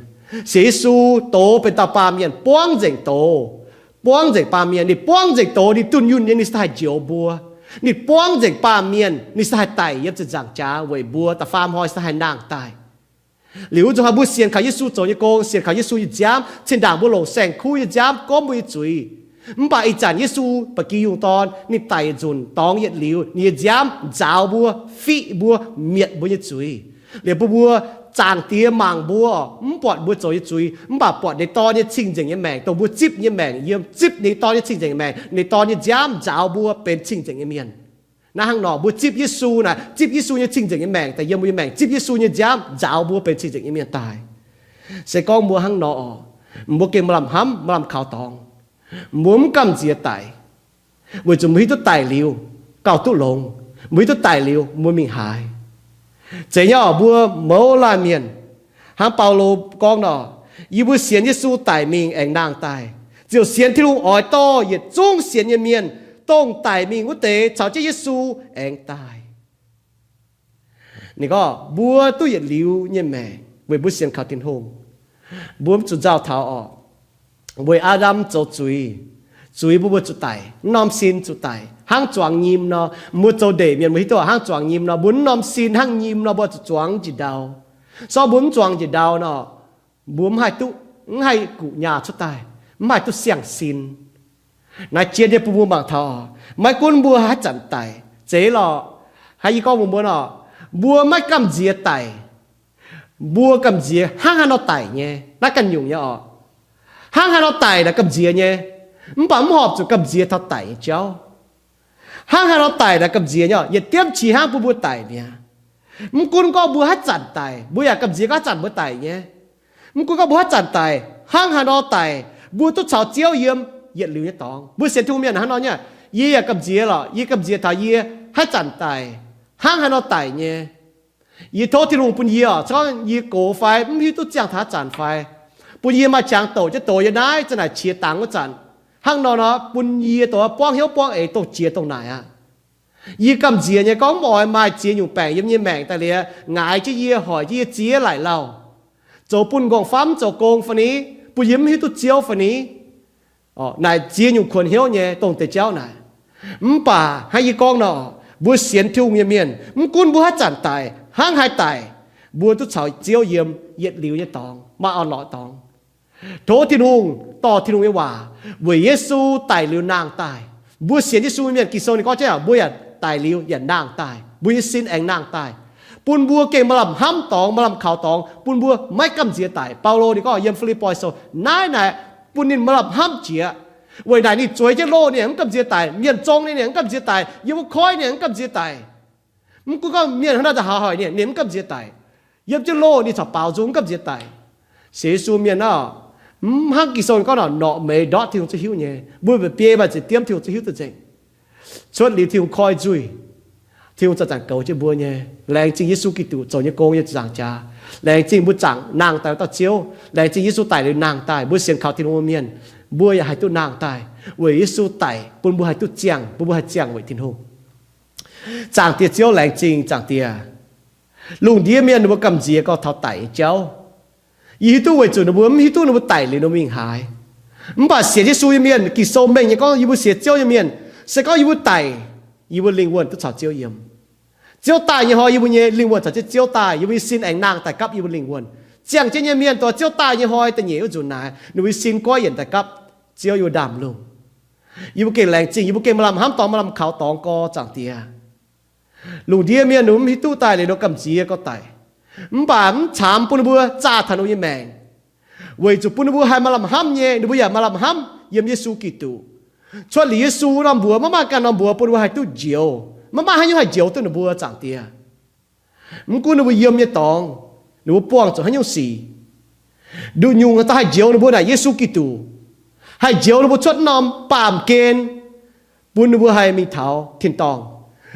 Sienx Yesu, doz benx dauh baamh mienh, buangv nzengc doz, buangv nzengc baamh mienh. Ninh buangv nzengc doz, ninh dunh yunh nyei, ninh se haih njoux mbuo. Ninh buangv nzengc baamh mienh, ninh se haih daic yiem ziepc nzaangc jaax weic mbuo, da'faam hnoi se haih nangh daaih. Liuz wuov nzunc hnoi mbuo sienx kaux Yesu zoux nyei gong, sienx kaux Yesu nyei nziaamv, zinh ndaangc mbuo longc saeng-kuv nyei nziaamv gomv mbuo nyei zuiz. Mv baac ih zanc Yesu, ba'gi yungh dorn, ninh daic yietc nzunc dorngx yietc liuz, ninh nyei nziaamv nzaaux mbuo, fiqv mbuo, mietc mbuo nyei zuiz. Liuz bun mbuo, Zaangc Diex mangc mbuo, mv buatc mbuo zoux nyei zuiz, mv baac buatc ninh Dorn nyei cing-nzengc nyei maengc, dongh mbuo zipv nyei maengc, yiem zipv ninh Dorn nyei cing-nzengc nyei maengc, ninh Dorn nyei nziaamv nzaaux mbuo benx cing-nzengc nyei mienh. Naaiv hnangv nor, mbuo zipv Yesu naaic, zipv Yesu nyei cing-nzengc nyei maengc daaih yiem mbuo nyei maengc, zipv Yesu nyei nziaamv nzaaux mbuo benx cing-nzengc nyei mienh daaih. Se gorngv mbuo hnangv nor oc, mbuo gengh maaih lamh hnamv, maaih lamh kaux dorngx. Mbuo mv gamh nziex daic, weic zuqc mbuo hiuv duqv daic liuz gauh duqv longx. Mbuo hiuv duqv daic liuz mbuo mingh haaix. Zeiz nyei oc, mbuo mouz laanh mienh, hnangv Baulo gorngv nor, yie mbuo sienx Yesu daic mingh aengx nangh daaih, ziouc sienx Tin-Hungh oix dorh yietc zungv sienx nyei mienh, dongh daic mingh wuov deix, caux jienv Yesu aengx daaih. Ninh gorngv mbuo duqv yietc liuz nyei maengc weic mbuo sienx kaux Tin-Hungh. Mbuo mv zuqc nzauh taux oc. Weic Aa^ndam zoux zuiz, zuiz mbuo, mbuo zuqc daic, mv norm sin zuqc daic. Hnangv zuangx nyim nor, mbuo zoux ndeic mienh mbuo hiuv duqv hnangv zuangx nyim nor, mbuo mv norm sin hnangv nyim nor, mbuo zuqc zuangx njiec ndau. Se gorngv mbuo mv zuangx njiec ndau nor, mbuo mv haih duqv, mv haih guqc nyaah cuotv daaih, mv haih duqv siang-sin. Naaiv jien nyei bun mbuo mangc taux, maiv gunv mbuo haaix zanc daic, zeiz lorqc, haaix, yie gorngv mbuox mbuo nor, mbuo maiv gamh nziex daic. Mbuo gamh nziex hnangv haaix nor daic nyei, naaiv ganh nyungc nyei oc. Hnangv haaix nor daic naaic gamh nziex nyei. Mv baac mv horpc zuqc gamh nziex taux daic nyei jauv. Hnangv haaix nor daic naaic gamh nziex nyei oc, yietc diemv qiex hnangv bun mbuo daic mi'aqv. Mv gunv gorngv mbuo haaix zanc daic, mbuo yaac gamh nziex gorngv haaix zanc mbuo daic nyei. Mv gunv gorngv mbuo haaix zanc daic, hnangv haaix nor daic, mbuo duqv caux Ziouv yiem yietc liuz nyei dorngx. Mbuo sienx Tin-Hungh mienh hnangv nor nyei, yie yaac gamh nziex lorqc, yie gamh nziex taux yie haaix zanc daic, hnangv haaix nor daic nyei. Yie tov Tin-Hungh bun yie oc, se gorngv yie gox fai mv hiuv duqv ziangh taux haaix zanc fai, bun yie maaih qangx douc jienv doz yie naaiv zanc naaic qiex dangx wuov zanc, Hnangv nor nor bun yie dongh buangv hnyouv buangv eix dongh jiex dongh naaic aqv. Yie gamh nziex nyei gorngv mv oix maaih ziex nyungc baengc yiem nyei maengc daaih liuz, ngaix jienv yie, hoic jienv yie ziex laaic lauh, zoux bun nqorngv-famv zoux gong fai ni, bun yie mv hiuv duqv Ziouv fai ni. Naaic ziex nyungc kuonx hnyouv nyei dongh deix jauv naaic. Mv baac hnangv yie gorngv nor, mbuo sienx Tin-Hungh nyei mienh, mv gunv mbuo haaix zanc daic, hnangv haaix daic, mbuo duqv caux Ziouv yiem yietc liuz nyei dorngx, maaih orn-lorqc dorngx. Tov Tin-Hungh dorh Tin-Hungh nyei waac weic Yesu daic liuz nangh daaih. Mbuo sienx Yesu nyei mienh, Ging-Sou ninh gorngv jienv mbuo yaac daic liuz yaac nangh daaih, mbuo nyei sin aengx nangh daaih, bun mbuo gengh maaih lamh hnamv dorngx, maaih lamh kaux dorngx, bun mbuo maiv gamh nziex daic. Baulo ninh gorngv yiem Fi^lipv^poi Sou, naaiv naaic bun ninh maaih lamh hnamv jiex. Weic naaic ninh zueiz jienv loh ninh mv gamh nziex daic, mienh zong ninh ninh mv gamh nziex daic, yiem wuov koiv ninh mv gamh nziex daic. Mv gunv gorngv mienh hnangv naaiv daaih haaix hoic ninh, ninh mv gamh nziex daic. Yiem jienv loh ninh caux baaux nzung mv gamh nziex daic. Sienx Yesu mienh naaic, mv hnangv Ging-Sou gorngv nor, norqc meix ndortv Tin-Hungh zuqc hiuv nyei. Mbuo mba'biei maaih ziex diemv Tin-Hungh zuqc hiuv duqv nzengc. Cuotv liuz Tin-Hungh koi nzuih, Tin-Hungh zanc-zanc goux jienv mbuo nyei. Laengz zingh Yesu Giduc zoux nyei gong yiem ziepc nzaangc jaax. Laengz zingh mbuo zaangc nangh daaih dauh Ziouv. Laengz zingh Yesu daic liuz nangh daaih, mbuo sienx kaux Tin-Hungh mienh, mbuo yaac haih duqv nangh daaih weic Yesu daic, bun mbuo haih duqv ziangh, bun mbuo haih ziangh weic Tin-Hungh. Zaangc Diex Ziouv, laengz zingh Zaangc Diex. Lungh ndiev mienh ninh mbuo gamh nziex gorngv taux daic nyei jauv. Yie hiuv duqv weic zuqc ninh mbuo mv hiuv duqv ninh mbuo daic liuz ninh mbuo mingh haaix. Mv baac sienx Yesu nyei mienh, Ging-Sou mengh nyei gorngv yie mbuo sienx Ziouv nyei mienh, se gorngv yie mbuo daic, yie mbuo lingh wuonh duqv caux Ziouv yiem. Ziouv daaih nyei hnoi yie mbuo nyei lingh wuonh caux Ziouv daaih, yie mbuo nyei sin aengx nangh daaih gapv yie mbuo lingh wuonh. Ziangh jienv nyei mienh dongh Ziouv daaih nyei hnoi da'nyeic wuov nzunc naaic, ninh mbuo nyei sin goiv yienc daaih gapv Ziouv yiem wuov ndaamv-lungh. Yie mbuo gengh laengz zingh, yie mbuo gengh maaih lamh hnamv dorngx, maaih lamh kaux dorngx gorx, Zaangc Diex. Lungh ndiev mienh ninh mbuo mv hiuv duqv daaih liuz ninh mbuo gamh nziex gorngv daic. Mv baac mv caamx bun ninh mbuo zaah taux ninh mbuo nyei maengc, weic zuqc bun ninh mbuo haih maaih lamh hnamv nyei, ninh mbuo yaac maaih lamh hnamv yiem Yesu Giduc. Cuotv liuz Yesu norm mbuox, maiv maaih ganh norm mbuox bun ninh mbuo haih duqv njoux. Maiv maaih haaix nyungc haih njoux duqv ninh mbuo, Zaangc Diex. Mv gunv ninh mbuo yiem nyei dorngx, ninh mbuo buangh zuqc haaix nyungc sic, nduqc nyungc daaih haih njoux ninh mbuo naaic Yesu Giduc, haih njoux ninh mbuo cuotv norm baamh gen, bun ninh mbuo haih mingh taux tin-dorngh.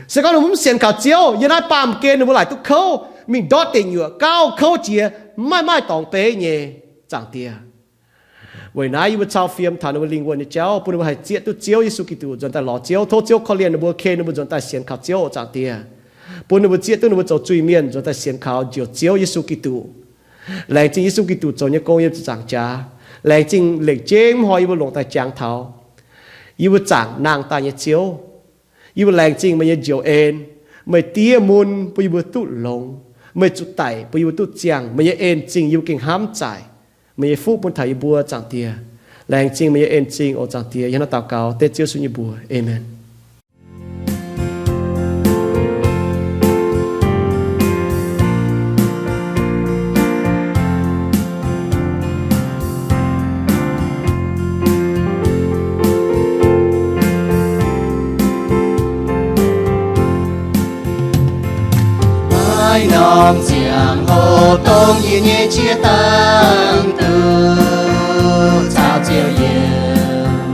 Se gorngv ninh mbuo mv sienx kaux Ziouv, yiem naaiv baamh gen ninh mbuo laaic duqv kouv mingh ndortv deic nyuoqc, gauh kouv jiex, maiv maaih dorngx beiv nyei, Zaangc Diex. Weic naaiv yie mbuo cau fiem taux ninh mbuo lingh wuonh nyei jauv, bun ninh mbuo haih zieqv duqv Ziouv Yesu Giduc nzuonx daaih lorz Ziouv. Tov Ziouv korv-lienh ninh mbuo, ken ninh mbuo nzuonx daaih sienx kaux Ziouv, Zaangc Diex. Bun ninh mbuo zieqv duqv ninh mbuo zoux zuiz-mienh nzuonx daaih sienx kaux njoux Ziouv Yesu Giduc. Laengz zingh Yesu Giduc zoux nyei gong yiem ziepc nzaangc jaax. Laengz zingh lengc jeiv mv hnoi yie mbuo longc daaih jangx taux yie mbuo zaangc nangh daaih nyei Ziouv. Yie mbuo laengz zingh meih nyei njoux en. Meih diev mun bun yie mbuo duqv longx. Meih zuqc daic bun yie mbuo duqv ziangh. Meih nyei en zingh yie mbuo gengh hnamv zaaic. Meih nyei fuqv bun taux yie mbuo, Zaangc Diex. Laengz zingh meih nyei en zingh oc, Zaangc Diex. Yie hnangv naaiv daux gaux dengv Ziouv Yesu nyei mbuox. Aamen. Maiv norm ziangh hoc dongh yie nyei qiex dangh duqv caux Ziouv yiem.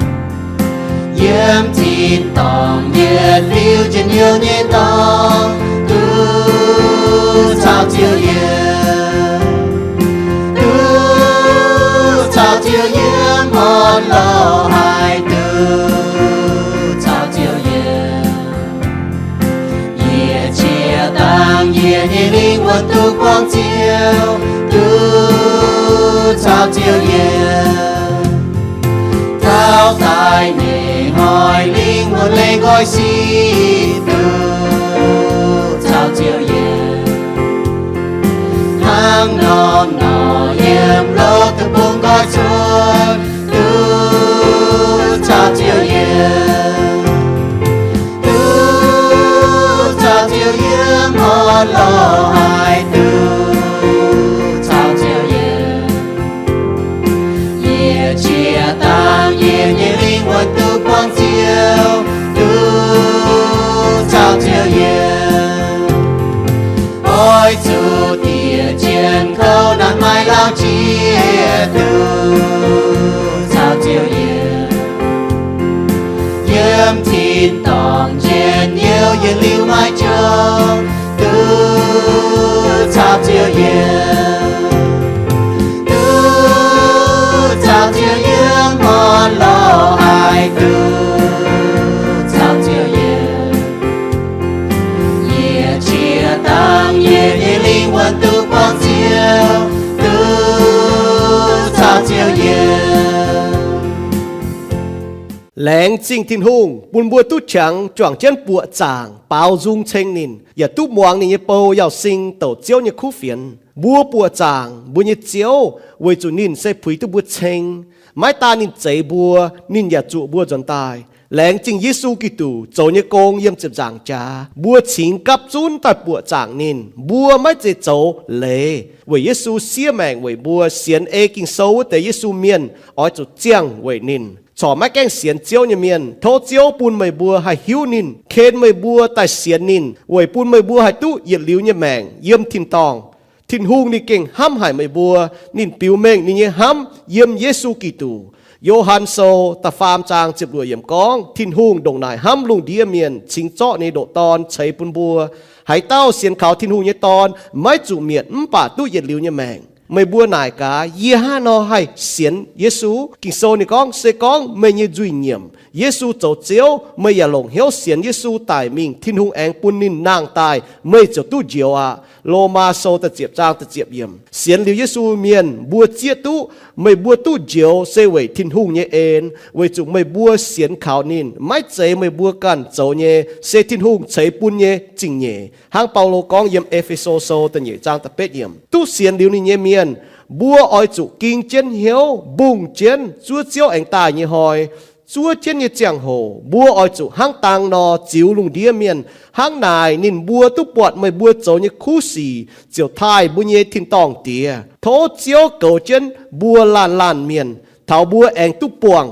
Yiem tin-dorngh yietc liuz njien-youh nyei dorngx, duqv caux Ziouv yiem. Duqv caux Ziouv yiem, orn-lorqc haih duqv caux Ziouv yiem. Yietc qiex dangh yietc nyei lingh wuonh duqv buangh Ziouv, duqv caux Ziouv yiem. Taux daaih nyei hnoi lingh wuonh leih nqoi sic, duqv caux Ziouv yiem. Hnangv norm norqc yiem loz deic-bung nqoi cuotv, duqv caux Ziouv yiem. Duqv caux Ziouv yiem, orn-lorqc haih duqv caux Ziouv yiem. Yietc qiex dangh yietc nyei lingh wuonh duqv buangh Ziouv, duqv caux Ziouv yiem. Oix zuqc diex jien kouv naanc maaih lauh jiex, duqv caux Ziouv yiem. Yiem tin-dorngh njien-youh yietc liuz maiv jomc, duqv caux Ziouv yiem. Duqv caux Ziouv yiem, orn-lorqc haih Laengz zingh Tin-Hungh bun mbuo duqv qangx juangc jienv buoqc zaangc baaux nzung ceng ninh, yaac duqv muangx ninh nyei bou Yauz Sing douc Ziouv nyei kuv fienx. Mbuo buoqc zaangc mbuo nyei Ziouv weic zuqc ninh se puix duqv mbuo ceng. Maiv daan ninh zeix mbuo, ninh yaac zuoqc mbuo nzuonx daaih. Laengz zingh Yesu Giduc zoux nyei gong yiem ziepc nzaangc jaax, mbuo cingx gapv zunv daaih buoqc zaangc ninh. Mbuo maiv zeiz zoux leiz, weic Yesu siev maengc weic mbuo. Sienx ei Ging-Sou wuov deix Yesu mienh oix zuqc ziangh weic ninh. Corc maiv gaengh sienx Ziouv nyei mienh, tov Ziouv bun meih mbuo haih hiuv ninh, ken meih mbuo daaih sienx ninh, weic bun meih mbuo haih duqv yietc liuz nyei maengc yiem tin-dorngh. Tin-Hungh ninh gengh hnamv haic meih mbuo. Ninh biux mengh ninh nyei hnamv yiem Yesu Giduc. Yo^han Sou da'faam zaang ziepc luoqc yiemc gorngv, Tin-Hungh ndongc naaic hnamv lungh ndiev mienh, cingx zorqv ninh nyei ndoqc Dorn ceix bun mbuo. Haaix dauh sienx kaux Tin-Hungh nyei Dorn maiv zuqc mietc, mv baac duqv yietc liuz nyei maengc. Meih mbuo naaic gaax, yie hnangv haaix nor haih sienx Yesu? Ging-Sou ninh gorngv, se gorngv meih nyei nzuih nyiemc, Yesu zoux Ziouv, meih yaac longc hnyouv sienx Yesu daic mingh, Tin-Hungh aengx bun ninh nangh daaih, meih ziouc duqv njoux aqv. Lomaa Sou da'ziepc zaang da'ziepc yiemc. Sienx liuz Yesu mienh mbuo zieqv duqv, meih mbuo duqv njoux se weic Tin-Hungh nyei en, weic zuqc meih mbuo sienx kaux ninh. Maiv zeiz meih mbuo ganh zoux nyei, se Tin-Hungh ceix bun nyei zingh nyeic. Hnangv Baulo gorngv yiem E^fe^so Sou da'nyeic zaang da'betv yiemc, duqv sienx liuz ninh nyei mienh, mbuo oix zuqc ging jienv hnyouv mbungh jienv zuov Ziouv aengx daaih nyei hnoi. Zuov jienv nyei ziangh hoc mbuo oix zuqc hnangv dang nor ziux lungh ndiev mienh. Hnangv naaic ninh mbuo duqv buatc meih mbuo zoux nyei kuv sic, ziouc taaih mbuo nyei tin-dorngh Diex. Tov Ziouv goux jienv mbuo laanh laanh mienh, taux mbuo aengx duqv buangh